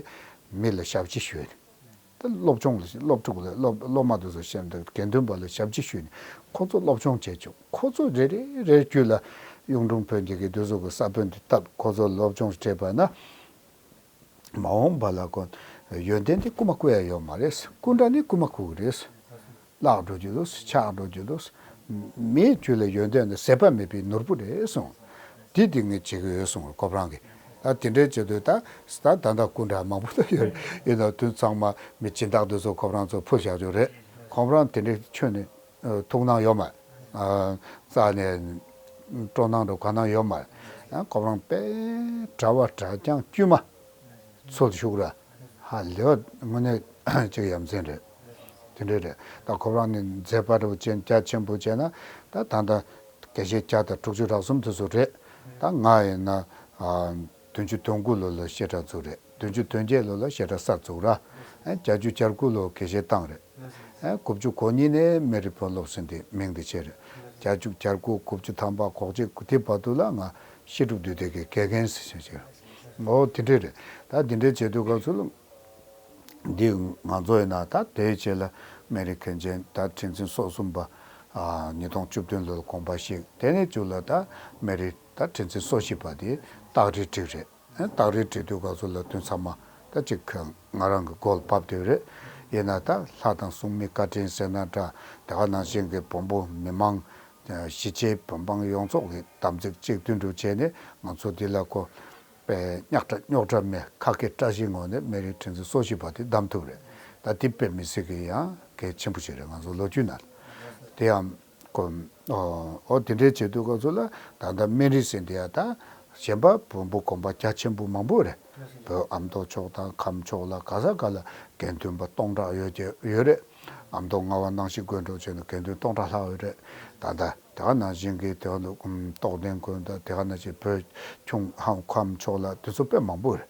མི་ལ་ཞབས་ཕྱི་ཞུས་ནས། ད་སློབ་སྦྱོང་ལ་སློབ་ཕྲུག་ལ་སློབ་སློབ་མ་དེ་ཚོ་བཤད་འདུག་དགེ་འདུན་པ་ལ་ཞབས་ཕྱི་ཞུས་ནས་ཁོ་ཚོ་སློབ་སྦྱོང་བྱེད་ཆོག་ཁོ་ཚོ་རེ་རེ་རེ་རྒྱུད་ལ་གཡུང་དྲུང་བོན་གྱི་གི་དེ་ཚོ་གི་ས་བོན་དེ་བཏབ། ཁོ་ཚོ་སློབ་སྦྱོང་སྤྲད་པ་ན། མ་འོངས་པ་ལ་ཁོ་ཡོན་ཏན་དེ་རྐུ་མ་རྐུ་ཡ་ཡོད་མ་རེད། སྐུ་འདྲ་ནི་རྐུ་མ་རྐུ་གི་རེད། བརླག་འགྲོ་རྒྱུ་འདུག་ཆག་འགྲོ་རྒྱུ་འདུག་མིའི་རྒྱུད་ལ་ཡོན་ཏན་དེ་ཟད་པ་མེད་པའི་ནོར་བུ་རེད་གསུངས། དེ་དེ་ངས་བྱེད་ཀྱི་ཡོད་གསུངས་ཁོ་རང་གིས། ད་དེ་འདྲའི་བྱེད་དུས་ད་ད་ད་ད་སྐུ་འདྲ་མང་པོ་ད་ཡོད་རེད། ཡིན་ནའང་དུས་ཚང་མ་མི་སྦྱིན་བདག་དེ་ཚོ་ཁོ་རང་ཚོ་ཕུལ་བཞག་རྒྱུ་རེད། ཁོ་རང་དེ་འདྲའི་ཁྱོན་ནས་ཐུགས་སྣང་ཡོད་མ་རེད། རྩ་ནས་སྤྲོ་སྣང་འགྲོ་ག་སྣང་ཡོད་མ་རེད། ཁོ་རང་དཔེ་གྲྭ་བ་གྲྭ་རྐྱང་དཀྱུས་མ། ཚུལ་ཤུགས་ར། ཧ་ལས་པ་དངོས་གནས་ཅིག་ཡ་མཚན་རེད། དེ་འདྲ་རེད། ད་ཁོ་རང་ནི་མཛད་པ་འདྲ་བོ་ཅན་རྒྱ་ཆེན་པོ་བྱས་ན་ད་ད་ལྟ་དགེ་བཤེས་བརྒྱ་དང་དྲུག་ཅུ་རེ་གསུམ་དེ་ཚོ་རེད། ད་ང་ཡིན་ན་ཨ་བདུན་ཅུ་དོན་དགུ་ལོ་ལ་བཤད་གྲྭ་བཙུགས་རེད། བདུན་ཅུ་དོན་བརྒྱད་ལོ་ལ་བཤད་གྲྭ་གསར་བཙུགས་ར། ཨ་བརྒྱད་ཅུ་གྱ་དགུ་ལོ་དགེ་བཤེས་བཏང་རེད། ཨ་དགུ་བཅུ་གོ་གཉིས་ནས་སྨན་རི་དཔོན་སློབ་ཟེར་འདི་མིང་འདི་བྱས་རེད། བརྒྱད་ཅུ་གྱ་དགུ་དགུ་བཅུ་ཐམ་པ་གོག་ཅིག་དེ་བར་དུ་ལ་ང་བཤད་སྒྲུབ་འདུས་སྡེ་གི་དགེ་རྒན་ཟེར་བྱས་བྱས། འོ་དེ་འདྲས་རེད། ད་དེ་འདྲས་བྱེད་དུས་སྐབས་སུ་ལ་འདི་ང་ཚོ་ཡིན་ན་ད་དེའི་རྗེས་ལ་སྨན་རི་མཁན་ཆེན་ད་ཁྲི་འཛིན་སོ་གསུམ་པ་ཨ་ཉིས་སྟོང་བཅུ་བདུན་ལོར་དགོངས་པ་བཞེས། དེ་ནས་མཇུག་ལ་ད་སྨན་རི་ད་ཁྲི་འཛིན་སོ་བཞི་པ་དེ་སྟག་རི་བྲིས་རེད། སྟག་རི་བྲིས་དུས་སྐབས་སུ་ལ་དུས་ཚང་མ་ད་ཅིག་ང་རང་གི་མགོ་ལ་བབས་བསྡད་རེད། ཡིན་ན་ད་ལྷ་དང་སྲུང་མའི་བཀའ་དྲིན་ཟེར་ན་འདྲ། དེ་ག་ནང་བཞིན་གྱི་བོན་པོ་མི་མང་གཞིས་བྱེས་བོད་འབངས་ཡོངས་རྫོགས་ཀྱི་དམ་ཚིག་གཅིག་མཐུན་དུ་བྱས་ནས་ང་ཚོ་འདི་ལ་ཁོ་པའི་རྙོག་དྲ་རྙོག་དྲ་མེད་ཁ་སྐད་བཀྲ་ཤིས་ངང་ནས་སྨན་རི་ཁྲི་འཛིན་སོ་བཞི་པ་དེ་བདམས་ཐུབ་རེད། ད་དེ་དཔེ་མི་སྲིད་ཀྱི་ཡང་གལ་ཆེན་པོ་ཞིག་རེད་ང་ཚོ་ལོ་རྒྱུས་ནང་དེ་ཡང་། ཀོ། ཨོ་ཨོ་དེ་འདྲའི་བྱེད་དུས་སྐབས་སུ་ལ་ད་ལྟ་སྨན་རི་ཟེར་འདི་ཡ་ད་གཞན་པ་བོན་པོ་དགོན་པ་རྒྱ་ཆེན་པོ་མང་པོ་རེད། བོད་ཨ་མདོ་ཕྱོགས་དང་ཁམས་ཕྱོགས་ལ་ག་ས་ག་ལ་དགེ་འདུན་པ་སྟོང་ཕྲག་ཡོད་ཀྱི་ཡོད་རེད། ཨ་མདོ་རྔ་བ་སྣང་ཞིག་དགོན་གྲོང་ཆེན་ལ་དགེ་འདུན་སྟོང་ཕྲག་ལྷག་ཡོད་རེད། ད་ལྟ་དེ་ག་ནང་བཞིན་གྱི་དེ་ག་ལ་རྟོགས་ལྡན་དགོན་དང་དེ་ག་ནང་བཞིན་བོད་ཁྱུང་ཧམ་ཁམས་ཕྱོགས་ལ་དེ་ཚོ་དཔེ་མང་པོ་རེད།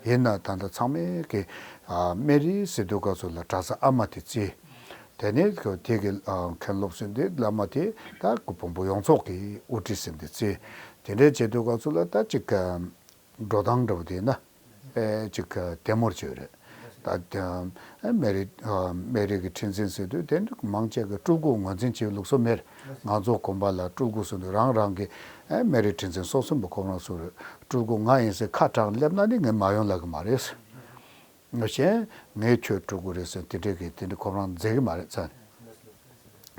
ཡིན་ན་ད་ལྟ་ཚང་མས་ཀྱི་ཨ་སྨན་རི་ཟེར་དུས་སྐབས་སུ་ལ་གྲྭ་ས་ཨ་མ་དེ་བརྩི། དེ་ནས་དེ་གི་ཨ་མཁན་སློབ་ཟེར་འདི་བླ་མ་དེ་ད་བོན་པོ་ཡོངས་རྫོགས་ཀྱི་དབུ་ཁྲིད་ཟེར་འདི་བརྩི། དེ་འདྲའི་བྱེད་དུས་སྐབས་སུ་ལ་ད་ཅིག་འགྲོ་སྟངས་འདྲ་བོ་དེ་ན་ཨེ་ཅིག་ལྡེ་མོར་བྱས་རེད། ད་སྨན་རི་སྨན་རི་གི་ཁྲི་འཛིན་ཟེར་དུས་དེ་མང་ཆེ་གི་སྤྲུལ་སྐུ་ངོས་འཛིན་བྱེད་ལུགས་སྲོལ་མེད། ང་ཚོ་དགོན་པ་ལ་སྤྲུལ་སྐུ་ཟེར་དུས་རང་རང་གི་ཨེ་སྨན་རི་ཁྲི་འཛིན་སོ་གསུམ་པ་ཁོ་རང་ཚོ་རེད། སྤྲུལ་སྐུ་ང་ཡིན་ཟེར་ཁ་གྲགས་སླེབས་ན་ནི་ངས་མ་ཡོང་ལབ་གི་མ་རེད། ང་གཞན་ངས་ཁྱོད་སྤྲུལ་སྐུ་རེད་ཟེར་དེ་འདྲས་ཀྱི་དེ་འདྲས་ཁོ་རང་མཛད་ཀྱི་མ་རེད་ཚ།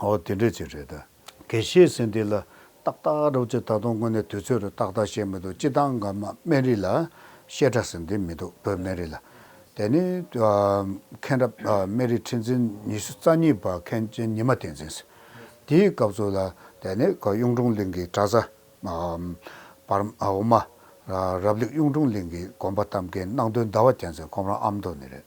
ཨོ་དེ་འདྲས་ཅིག་རེད་ད། དགེ་བཤེས་ཟེར་འདི་ལ་ཏག་ཏག་རོབ་ཅིག་ད་དུང་དངོས་གནས་དུས་ཚོད་རུ་ཏག་ཏག་བཤད་མི་འདུག་སྤྱི་བཏང་ག་མ་སྨན་རི་ལ་བཤད་གྲྭ་ཟེར་འདི་མི་འདུག་བོད་སྨན་རི་ལ། དེ་ནི་ཨ་མཁན་རབས་ཨ་སྨན་རི་ཁྲི་འཛིན་ཉི་ཤུ་རྩ་གཉིས་པ་མཁན་ཆེན་ཉི་མ་བསྟན་འཛིན་ཟེར། དེའི་སྐབས་སུ་ལ་དེ་ནི་ག་གཡུང་དྲུང་གླིང་གི་གྲྭ་ས། ཨམ། བར་འོག་མ། ར་རབ་ལུག་གཡུང་དྲུང་གླིང་གི་དགོན་པ་གཏམ་མཁན་སྣང་སྟོན་ཟླ་བ་རྒྱལ་མཚན་ཁོང་རང་ཨ་མདོ་ནས་རེད།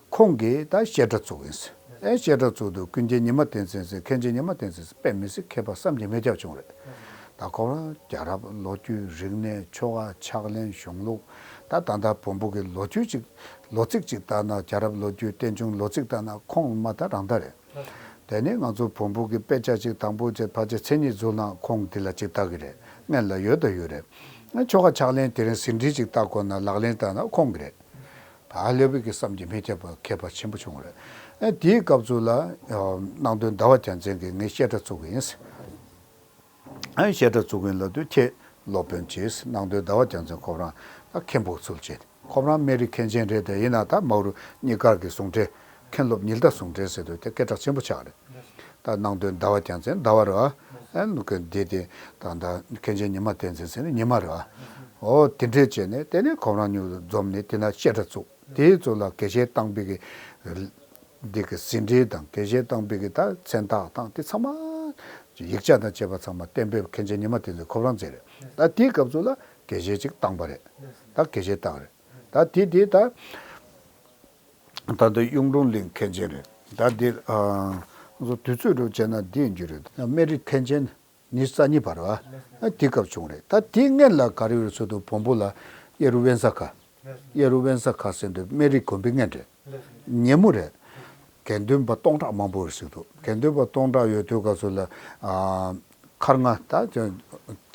ཁོང་གིས་ད་བཤད་གྲྭ་བཙུགས་ཡིན། ཨེ་བཤད་གྲྭ་བཙུགས་དུས་ཀུན་མཁྱེན་ཉི་མ་བསྟན་འཛིན་ཟེར་མཁན་ཆེན་ཉི་མ་བསྟན་འཛིན་ཟེར་དཔེ་མི་སྲིད་མཁས་པ་བསམ་གྱིས་མི་ཁྱབ་བྱུང་རེད། ད་ཁོང་རང་རྒྱལ་རབས་ལོ་རྒྱུས་རིག་གནས་ཆོ་ག་ཕྱག་ལེན་གཞུང་ལུགས། ད་ད་ལྟ་བོན་པོ་གི་ལོ་རྒྱུས་ཅིག་ལོ་ཚིགས་ཅིག་ལྟ་ན་རྒྱལ་རབས་ལོ་རྒྱུས་བསྟན་འབྱུང་ལོ་ཚིགས་ལྟ་ན་ཁོང་མ་ད་རང་ད་རེད། དེ་ནས་ང་ཚོ་བོན་པོ་གི་དཔེ་ཆ་ཅིག་དང་པོ་བྱས་ཕལ་ཆེར་མཚན་ཉིད་འཛུལ་ན་ཁོང་འདི་ལ་ཅིག་ལྟ་གི་རེད། སྔན་ལ་ཡོད་དང་ཡོད་རེད། ཆོ་ག་ཕྱག་ལེན་དེ་རིང་ཟིན་བྲིས་ཅིག་ལྟ་དགོས་ན་ལག་ལེན་བསྟར་ན་ཁོང་གི་རེད། ད་ལེ་བི་གི་བསམ་གྱིས་མི་ཁྱབ་པ་མཁས་པ་ཆེན་པོ་བྱུང་རེད། ཨ་དེའི་སྐབས་སུ་ལ་སྣང་སྟོན་ཟླ་བ་རྒྱལ་མཚན་གྱིས་ངས་བཤད་གྲྭ་བཙུགས་ཡིན། ཨ་བཤད་གྲྭ་བཙུགས་ཡིན་ལབ་དུས་ཁྱེད་སློབ་དཔོན་བྱས་སྣང་སྟོན་ཟླ་བ་རྒྱལ་མཚན་ཁོ་རང་ད་མཁན་པོ་ཚུལ་བྱེད། ཁོ་རང་སྨན་རི་མཁན་ཆེན་རེད་དེ་ཡིན་ན་ད་མའུ་རུ་གཉིས་ཀར་གྱི་ཟུང་འབྲེལ་མཁན་སློབ་ཉི་ཟླ་ཟུང་འབྲེལ་ཟེར་དུས་དེ་སྐད་གྲགས་ཆེན་པོ་ཆགས་རེད། ད་སྣང་སྟོན་ཟླ་བ་རྒྱལ་མཚན་ཟླ་བ་རེད་བ། ཨ་ནུ་གི་འདི་དེ་ད་ད་མཁན་ཆེན་ཉི་མ་བསྟན་འཛིན་ཟེར་ནི་ཉི་མ་རེད་བ། འོ་དེ་འདྲས་བྱས་ནས་དེ་ནས་ཁོ་རང་ཉུ་འཛོམས་ནས་དེ་ན་བཤད་གྲྭ་བཙུགས། དེའི་ཚོ་ལ་དགེ་བཤེས་བསྟན་པའི་གི་འདི་གི་ཟིན་བྲིས་དང་དགེ་བཤེས་བསྟན་པའི་གི་ད་མཚན་རྟགས་དང་དེ་ཚང་མ་ཡིག་ཆ་དང་བཅས་པ་ཚང་མ་གཏན་འབེབས་མཁན་ཆེན་ཉི་མ་བསྟན་འཛིན་ཁོ་རང་མཛད་རེད། ད་དེའི་སྐབས་སུ་ལ་དགེ་བཤེས་ཅིག་བཏང་པ་རེད། ད་དགེ་བཤེས་བཏང་རེད། ད་དེ་དེ་ད་ད་ལྟ་གཡུང་དྲུང་གླིང་མཁན་ཆེན་རེད། ད་དེ་ཨ་ང་ཚོ་དུས་ཚོད་རུ་བྱས་ན་འདི་ཡིན་རྒྱུ་རེད། སྨན་རི་མཁན་ཆེན་ཉི་ཤུ་རྩ་གཉིས་པ་རེད་བ། ཨ་དེ་སྐབས་བྱུང་རེད། ད་དེ་སྔན་ལ་ག་རེ་ཡོད་ཟེར་དུས་བོན་པོ་ལ་གཡས་རུ་དབེན་ས་ཁ། གཡས་རུ་དབེན་ས་ཁ་ཟེར་དུས་སྨན་རི་དགོན་པའི་སྔན་རེད། ཉེ་མོ་རེད། དགེ་འདུན་པ་སྟོང་ཕྲག་མང་པོ་ཡོད་ཟེར་འདུག་དགེ་འདུན་པ་སྟོང་ཕྲག་ཡོད་དུས་སྐབས་སུ་ལ་ཨ་མཁར་རྔ་ད་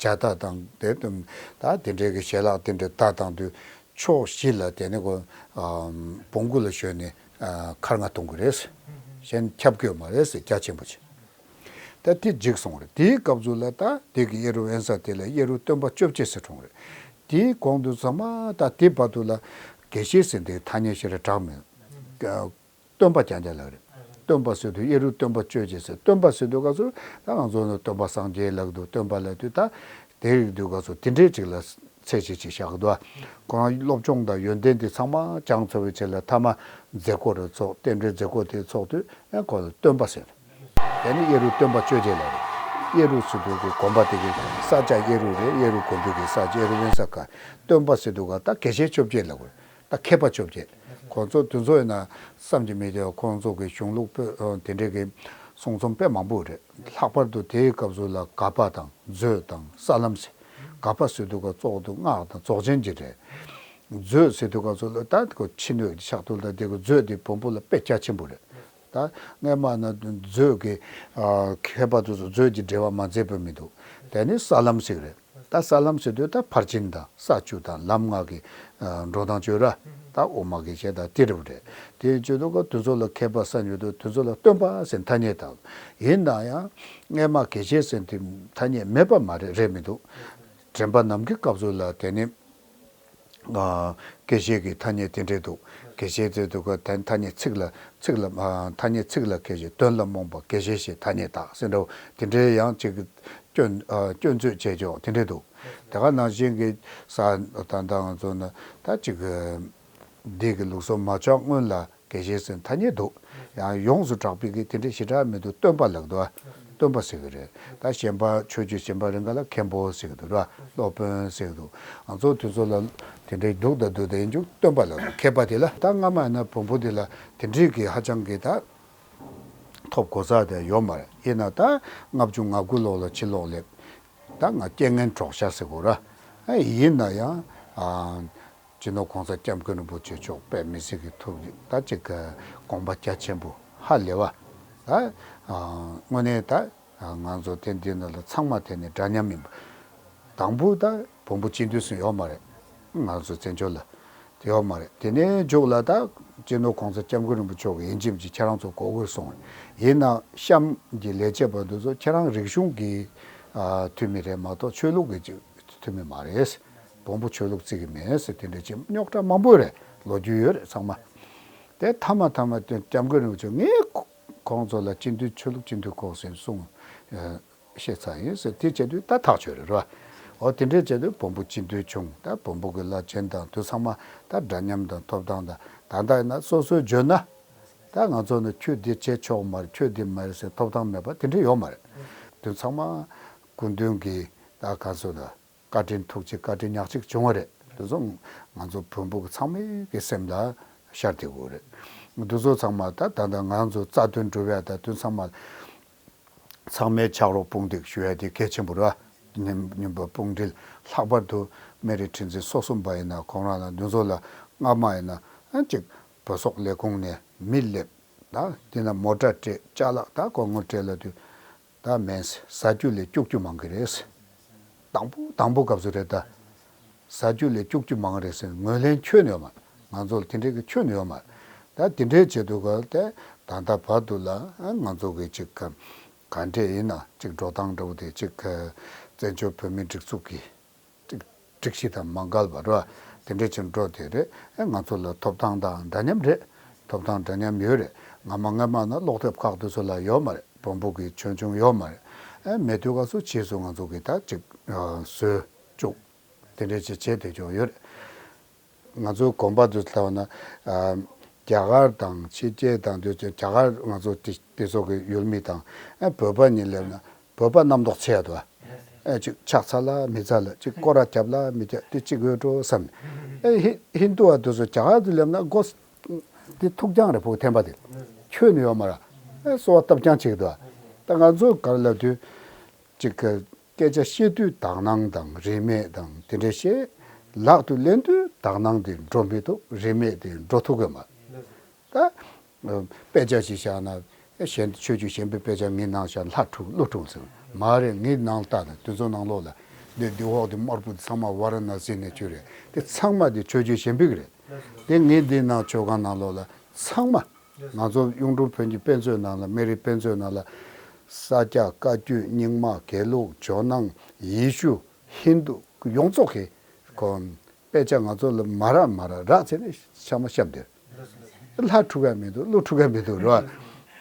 བྱ་རྟ་དང་དེ་དང་ད་དེ་འདྲའི་གི་ཞལ་ལག་དེ་འདྲ་ད་བཏང་དུས་ཕྱོགས་བཞི་ལ་དེ་ནི་གོ་ཨ་བོང་གུ་ལ་ཞོན་ནས་ཨ་མཁར་རྔ་གཏོང་གི་རེད། གཞན་ཁྱབ་ཀྱི་ཡོད་མ་རེད་ཟེར་རྒྱ་ཆེན་པོ་བྱས། ད་དེ་འཇིག་སོང་རེད། དེའི་སྐབས་སུ་ལ་ད་དེ་གི་གཡས་རུ་དབེན་ས་དེ་ལ་གཡས་རུ་སྟོན་པ་བཅོ་བརྒྱད་ཟེར་གྲོངས་རེད། དེའི་གོང་དུ་ཚང་མ་ད་དེ་བར་དུ་ལ་དགེ་བཤེས་ཟེར་དེ་ཐ་སྙད་ཞེ་དྲག་གྲགས་མེད། སྟོན་པ་རྐྱང་རྐྱང་ལབ་རེད། སྟོན་པ་ཟེར་དུས་གཡས་རུ་སྟོན་པ་བཅོ་བརྒྱད་ཟེར། སྟོན་པ་ཟེར་དུས་སྐབས་སུ་ད་ང་ཚོ་ནི་སྟོན་པ་སངས་རྒྱས་ལབ་འདུག་སྟོན་པ་ལབ་དུས་ད་དེ་རིགས་དུས་སྐབས་སུ་དེ་འདྲའི་ཅིག་ལ་ཚད་གཞི་ཅིག་བཞག་གི་འདུག་ཁོ་རང་སློབ་སྦྱོང་དང་ཡོན་ཏན་དེ་ཚང་མ་སྦྱངས་ཚར་བའི་རྗེས་ལ་མཐའ་མ་མཛད་སྒོ་རེ་ཚོགས། རྟེན་འབྲེལ་མཛད་སྒོ་དེ་ཚོགས་དུས་ཨ་ཁོ་ལ་སྟོན་པ་ཟེར། དེ་ནི་གཡས་རུ་སྟོན་པ་བཅོ་བརྒྱད་ལབ་རེད། གཡས་རུ་ཟེར་དུས་ཀྱི་དགོན་པ་དེ་གི་ས་ཆ་གཡས་རུ་རེད། གཡས་རུ་དགོན་པའི་གི་ས་ཆ་གཡས་རུ་དབེན་ས་ཁ། སྟོན་པ་ཟེར་དུས་ཀ་ད་དགེ་བཤེས་བཅོ་བརྒྱད་ལབ་དགོས་རེད། ད་མཁས་པ་བཅོ་བརྒྱད། ཁོང་ཚོ་དེ་ཚོ་ཡིན་ན་བསམ་གྱིས་མི་ཁྱབ། ཁོང་ཚོ་གི་གཞུང་ལུགས་པོད་དེ་འདྲའི་གི་གསུང་རྩོམ་དཔེ་མང་པོ་རེད། ལྷག་པར་དུ་དེའི་སྐབས་སུ་ལ་དགག་པ་དང་མཛོད་དང་ས་ལམ་ཟེར། དགག་པ་ཟེར་དུས་ཀ་གཙོ་བོ་དུ་སྔགས་དང་རྫོགས་ཆེན་གྱི་རེད། མཛོད་ཟེར་དུས་སྐབས་སུ་ལ་ད་ཁོ་ཕྱི་སྣོད་ཀྱི་ཕྱག་ཐུག་ལ་དེ་གི་མཛོད་དེ་བོན་པོ་ལ་དཔེ་རྒྱ་ཆེན་པོ་རེད། ད་སྔས་མ་ན་མཛོད་ཀྱི་མཁས་པ་དེ་ཚོ་མཛོད་ཀྱི་འགྲེལ་པ་མ་མཛད་པ་མི་འདུག་དེ་ནི་ས་ལམ་ཟེར་རེད། ད་ས་ལམ་ཟེར་དུས་ད་ཕར་ཕྱིན་དང་ས་བཅུ་དང་ལམ་ལྔ་གི་འགྲོ་སྟངས་བཅོས་ར། ད་དབུ་མ་དགེ་བཤེས་དང་དེ་རེད་པ་རེད། དེ་བཅོས་དུས་ཀ་དེ་ཚོ་ལ་མཁས་པ་ས་ཉོས་དུས་དེ་ཚོ་ལ་སྟོན་པ་ཟེར་ཐ་སྙད་བཏགས། ཡིན་ན་ཡང་སྔས་མ་དགེ་བཤེས་ཟེར་དེ་ཐ་སྙད་མེད་པ་མ་རེད། རེད་མི་འདུག་དྲན་པ་ནམ་མཁའི་སྐབས་སུ་ལ་དེ་ནི། དགེ་བཤེས་ཀྱི་ཐ་སྙད་དེ་འདྲས་འདུག་དགེ་བཤེས་དེ་འདུག་ག་ཐ་སྙད་ཚིག་ལ་ཚིག་ལ་ཐ་སྙད་ཚིག་ལ་དགེ་བཤེས། དོན་ལ་རྨོངས་པ་དགེ་བཤེས་ཞེས་ཐ་སྙད་བཏགས་ཟེར་འདྲ་བོ་དེ་འདྲའི་ཡང་ཅིག་སྐྱོན་སྐྱོན་བརྗོད་བྱས་ཀྱོག་དེ་འདྲས་འདུག་དེ་ག་ནང་བཞིན་གྱི་ས་ད་ལྟ་ང་ཚོ་ན་ད་ཅིག་འདི་གི་ལུགས་སྲོལ་མ་ཆགས་སྔོན་ལ། དགེ་བཤེས་ཟེར་ཐ་སྙད་འདུག་ཡང་ཡོངས་སུ་གྲགས་པའི་གི་དེ་འདྲའི་ཞེ་དྲག་མི་འདུག་སྟོན་པ་ལབ་འདུག་སྟོན་པ་ཟེར་གི་རེད། ད་གཞན་པ་ཆོས་བརྒྱུད་གཞན་པ་རིང་ག་ལ་མཁན་པོ་ཟེར་གི་འདུག་ར། སློབ་དཔོན་ཟེར་གི་འདུག་ང་ཚོ་དུས་ཚོད་ལ་དེ་འདྲའི་འདུག་ད་འདུག་ད་ཡིན་རྒྱུ་སྟོན་པ་ལབ་འདུག་མཁས་པ་དེ་ལ། ད་སྔ་མ་ཡིན་ན་བོན་པོ་དེ་ལ་དེ་འདྲའི་གི་ཧ་ཅང་གི་ད་ཐོབ་གོ་ས་དེ་ཡོད་མ་རེད། ཡིན་ན་ད་ལྔ་བཅུ་ང་དགུ་ལོ་ལ་ཕྱི་ལོགས་སླེབས། ད་ང་རྐྱེན་ངན་གྲོགས་ཤར་ཟེར་དགོས་ར། ཨ་ཡིན་ན་ཡང་། ཨ། སྤྱི་ནོར་གོང་ས་སྐྱབས་མགོན་རིན་པོ་ཆེ་མཆོག་དཔེ་མི་སྲིད་ཀྱི་ཐུགས་རྗེ་ད་ཅིག་དགོངས་པ་རྒྱ་ཆེན་པོ་ཧ་ལས་པ། ད། ཨ། དངོས་གནས་ད། ང་ཚོ་དེ་འདི་ནང་ལ་ཚང་མ་དེ་ནི་འདྲ་མཉམ་ཡིན་པ། དང་པོ་ད་བོན་པོ་སྤྱི་འཐུས་སུ་ཡོད་མ་རེད། ང་ཚོ་བཙན་བྱོལ་ལ། དེ་ཡོད་མ་རེད། དེ་ནས་མཇུག་ལ་ད་སྤྱི་ནོར་གོང་ས་སྐྱབས་མགོན་རིན་པོ་ཆེ་གི་ཡིན་གཅིག་མིན་གཅིག་ཁྱེད་རང་ཚོ་གོ་དགོས་གསུངས་རེད། ཡིན་ན་གཤམ་གྱི་ལས་བྱེད་པ་འདི་ཚོ་ཁྱེད་རང་རིག་གཞུང་གི་ཨ་འཐུས་མི་རེད་མ་གཏོགས་ཆོས་ལུགས་ཀྱི་འཐུས་མི་མ་རེད། བོན་པོ་ཆོས་ལུགས་བརྩི་གི་མེད་ཟེར་དེ་འདྲ་ཅིག་རྙོག་དྲ་མང་པོ་རེད། ལོ་རྒྱུས་ཡོད་རེད་ཚང་མ། དེ་མཐའ་མ་མཐའ་མ་དེ་སྐྱབས་མགོན་རིན་པོ་ཆེ་ངས་ཁོང་ཚོ་ལ་སྤྱི་འཐུས་ཆོས་ལུགས་སྤྱི་འཐུས་གོ་ཟེར་གསུངས། ཨ། བཤད་ཚར་ཡིན་ཟེར་དེ་བྱས་དུས་ད་ཐག་ཆོད་རེད་ར། འོ་དེ་འདྲས་བྱས་དུས་བོན་པོ་སྤྱི་འཐུས་བྱུང་། ད་བོན་པོ་གི་བླ་ཆེན་དང་དུ་ཚང་མ་ད་འདྲ་མཉམ་དང་ཐོབ་ཐང་དང་། ད་ལྟ་ཡིན་ན་སོ་སོའི་བརྗོད་ན། ད་ང་ཚོ་ནི་ཁྱོད་འདི་བྱེད་ཆོག་མ་རེད། ཁྱོད་འདི་མ་རེད་ཟེར་ཐོབ་ཐང་མེད་པ་དེ་འདྲས་ཡོད་མ་རེད། དུ་ཚང་མ་སྐུ་མདུན་གྱི་ད་ག་ཚོད་ན། བཀའ་དྲིན་ཐུགས་རྗེ་བཀའ་དྲིན་ཉག་གཅིག་བྱུང་བ་རེད། དེ་ཚོ་ང་ཚོ་བོན་པོ་གི་ཚང་མའི་གི་སེམས་ལ་ཤར་བསྡད་དགོས་རེད། དེ་ཚོ་ཚང་མ་ད་ད་ལྟ་ང་ཚོ་རྩ་དོན་སྒྲུབ་ཡ་ད་དོན་ཚང་མ་ཚང་མའི་ཕྱག་རོགས་དཔུང་འདེགས་ཞུ་ཡ་དེ་གལ་ཆེན་པོ་རེད། མཉམ་མཉམ་པ་དཔུང་སྒྲིལ། ལྷག་པར་དུ་སྨན་རི་ཁྲི་འཛིན་སོགས་གསུམ་པ་ཡིན་ན་ཁོང་རང་ལ་དེ་ཚོ་ལ་སྔ་མ་ཡིན་ན་ཨ་ཅིག་བོད་སོག་ལས་ཁུངས་ནས་མི་སླེབས། ད་དེ་ན་མོ་ཊ་སྤྲད། ཅ་ལག་ད་སྐོར་ངོ་སྤྲད་ལ་དུས། ད་མེད་ཟེར། ཟ་རྒྱུ་ལས་སྐྱུག་རྒྱུ་མང་གི་རེད་ཟེར། དང་པོ་དང་པོ་སྐབས་སུ་རེད་ད། ཟ་རྒྱུ་ལས་སྐྱུག་རྒྱུ་མང་རེད་ཟེར་ངོས་ལེན་ཁྱོན་ནས་ཡོད་མ་རེད། ང་ཚོ་ལ་དེ་འདྲའི་གི་ཁྱོན་ནས་ཡོད་མ་རེད། ད་དེ་འདྲའི་བྱེད་དུས་ག་དེ་ད་ལྟ་བར་དུ་ལ་ང་ཚོ་གི་ཅིག་ག་ག་འདྲས་ཡིན་ན་ཅིག་འགྲོ་སྟངས་འདྲ་བོ་དེ་ཅིག་བཙན་བྱོལ་བོད་མིའི་སྒྲིག་འཛུགས་ཀྱི་ཅིག་སྒྲིག་གཞི་དང་མ་འགལ་བ་རེད། དེ་འདྲ་ཅིག་འགྲོ་དེ་རེད། ཨེ་ང་ཚོ་ལ་ཐོབ་ཐང་དང་འདྲ་མཉམ་རེད། ཐོབ་ཐང་འདྲ་མཉམ་ཡོད་རེད། སྔ་མ་སྔ་མ་ན་ཀློག་དེབ་ཁག་དེ་ཚོ་ལ་ཡོད་མ་རེད། བོན་པོ་གི་ཆོས་འབྱུང་ཡོད་མ་རེད། ཨེ་མེད་དུས་ག་ཚོད་རྗེས་སུ་ང་ཚོ་གི་ད་ཅིག་བཟོས་བཅུག་དེ་འདྲ་ཅིག་བྱས་དེ་ཅོག་ཡོད་རེད། ང་ཚོའི་དགོན་པ་དུ་ལྟ་བ་ན། ཨ། རྒྱ་གར་དང་ཕྱི་རྒྱལ་དང་དུ་རྒྱ་གར་ང་ཚོ་དེ་དེ་ཚོ་གི་ཡུལ་མི་དང་ཨ་བོད་པ་གཉིས་སླེབས་ན་བོད་པ་རྣམ་རྟོག་ཆེ་ཡ་དུ། ཨ་ཅིག་ཕྱག་འཚལ་ལ་མི་འཚལ་ལ་ཅིག་སྐོར་ར་རྒྱབ་ལ་མི་རྒྱབ་དེ་ཅིག་ཡོད་འགྲོ་བསམ། ཨ་ཧི་ཧིན་དུ་བ་དུ་ཚོ་རྒྱ་གར་དུ་སླེབས་ན་སྒོ་དེ་ཐུག་རྐྱང་རེད། ཕོག་ཐེམ་པ་དེ་ཁྱོད་ནི་ཡོད་མ་ར། ཨ་གསོལ་བ་བཏབ་རྐྱང་ཅིག་དུ། ད་ང་ཚོ་གར་ལབ་དུས། གཅིག་གི་སྐད་ཆ་བཤད་དུས་དག་སྣང་དང་རིས་མེད་དང་དེ་འདྲ་བཤད། ལག་ཏུ་ལེན་དུས་དག་སྣང་དེ་འགྲོ་མི་ཐུབ། རིས་མེད་དེ་འགྲོ་ཐུབ་གི་མ་རེད། ད་དཔེ་ཆ་ཞིག་བཞག་ན་གཞན་ཆོས་བརྒྱུད་གཞན་པའི་དཔེ་ཆ་ངའི་ནང་བཞག་ན་ལྷ་འཁྲུག་ཀླུ་འཁྲུག་ཟེར་མ་རེད། ངའི་ནང་ལྟ་ན་དེ་ཚོ་ནང་ལོགས་ལ་འདི་འདི་འོག་དེ་དམར་པོ་དེ་ཚང་མ་ཝཱ་ར་ཎ་སི་ནས་བྱུང་རེད། དེ་ཚང་མ་དེ་ཆོས་བརྒྱུད་གཞན་པའི་གི་རེད། དེ་ངའི་འདི་ནང་མཆོད་ཁང་ནང་ལོགས་ལ་ཚང་མ། ང་ཚོ་གཡུང་དྲུང་བོན་གྱི་དཔེ་མཛོད་ནང་ལ་སྨན་རིའི་དཔེ་མཛོད་ནང་ལ་ས་སྐྱ་བཀའ་བརྒྱུད་རྙིང་མ་དགེ་ལུགས་ཇོ་ནང་ཡེ་ཤུ་ཧིན་དུ་ཡོངས་རྫོགས་ཀྱི་ཁོ་དཔེ་ཆ་ང་ཚོ་ལ་མ་རག་མ་རག་རག་ཚེ་ནས་ཤ་མ་ཤམ་དེར་ལྷ་འཁྲུག་ཡ་མི་འདུག་ཀླུ་འཁྲུག་ཡ་མི་འདུག་ར།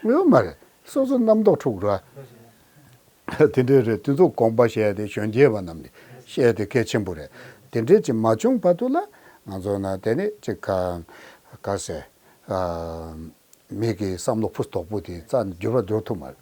ཡོད་མ་རེད། སོ་སོ་རྣམ་རྟོག་འཁྲུག་ར། དེ་འདྲའི་རེད། དེ་ཚོ་དགོངས་པ་བཞེས་ཏེ་གཞོན་སྐྱེས་པ་རྣམས་ནས་བཤད་དེ་གལ་ཆེན་པོ་རེད། དེ་འདྲའི་ཅིག་མ་བྱུང་བར་དུ་ལ་ང་ཚོ་ན་དེ་ནས་ཅིག་ག་ག་ཟེ། མི་གི་བསམ་བློ་ཕུ་དོག་པོ་དེ་རྩ་ནས་འགྱུར་བ་འགྲོ་ཐུབ་མ་རེད།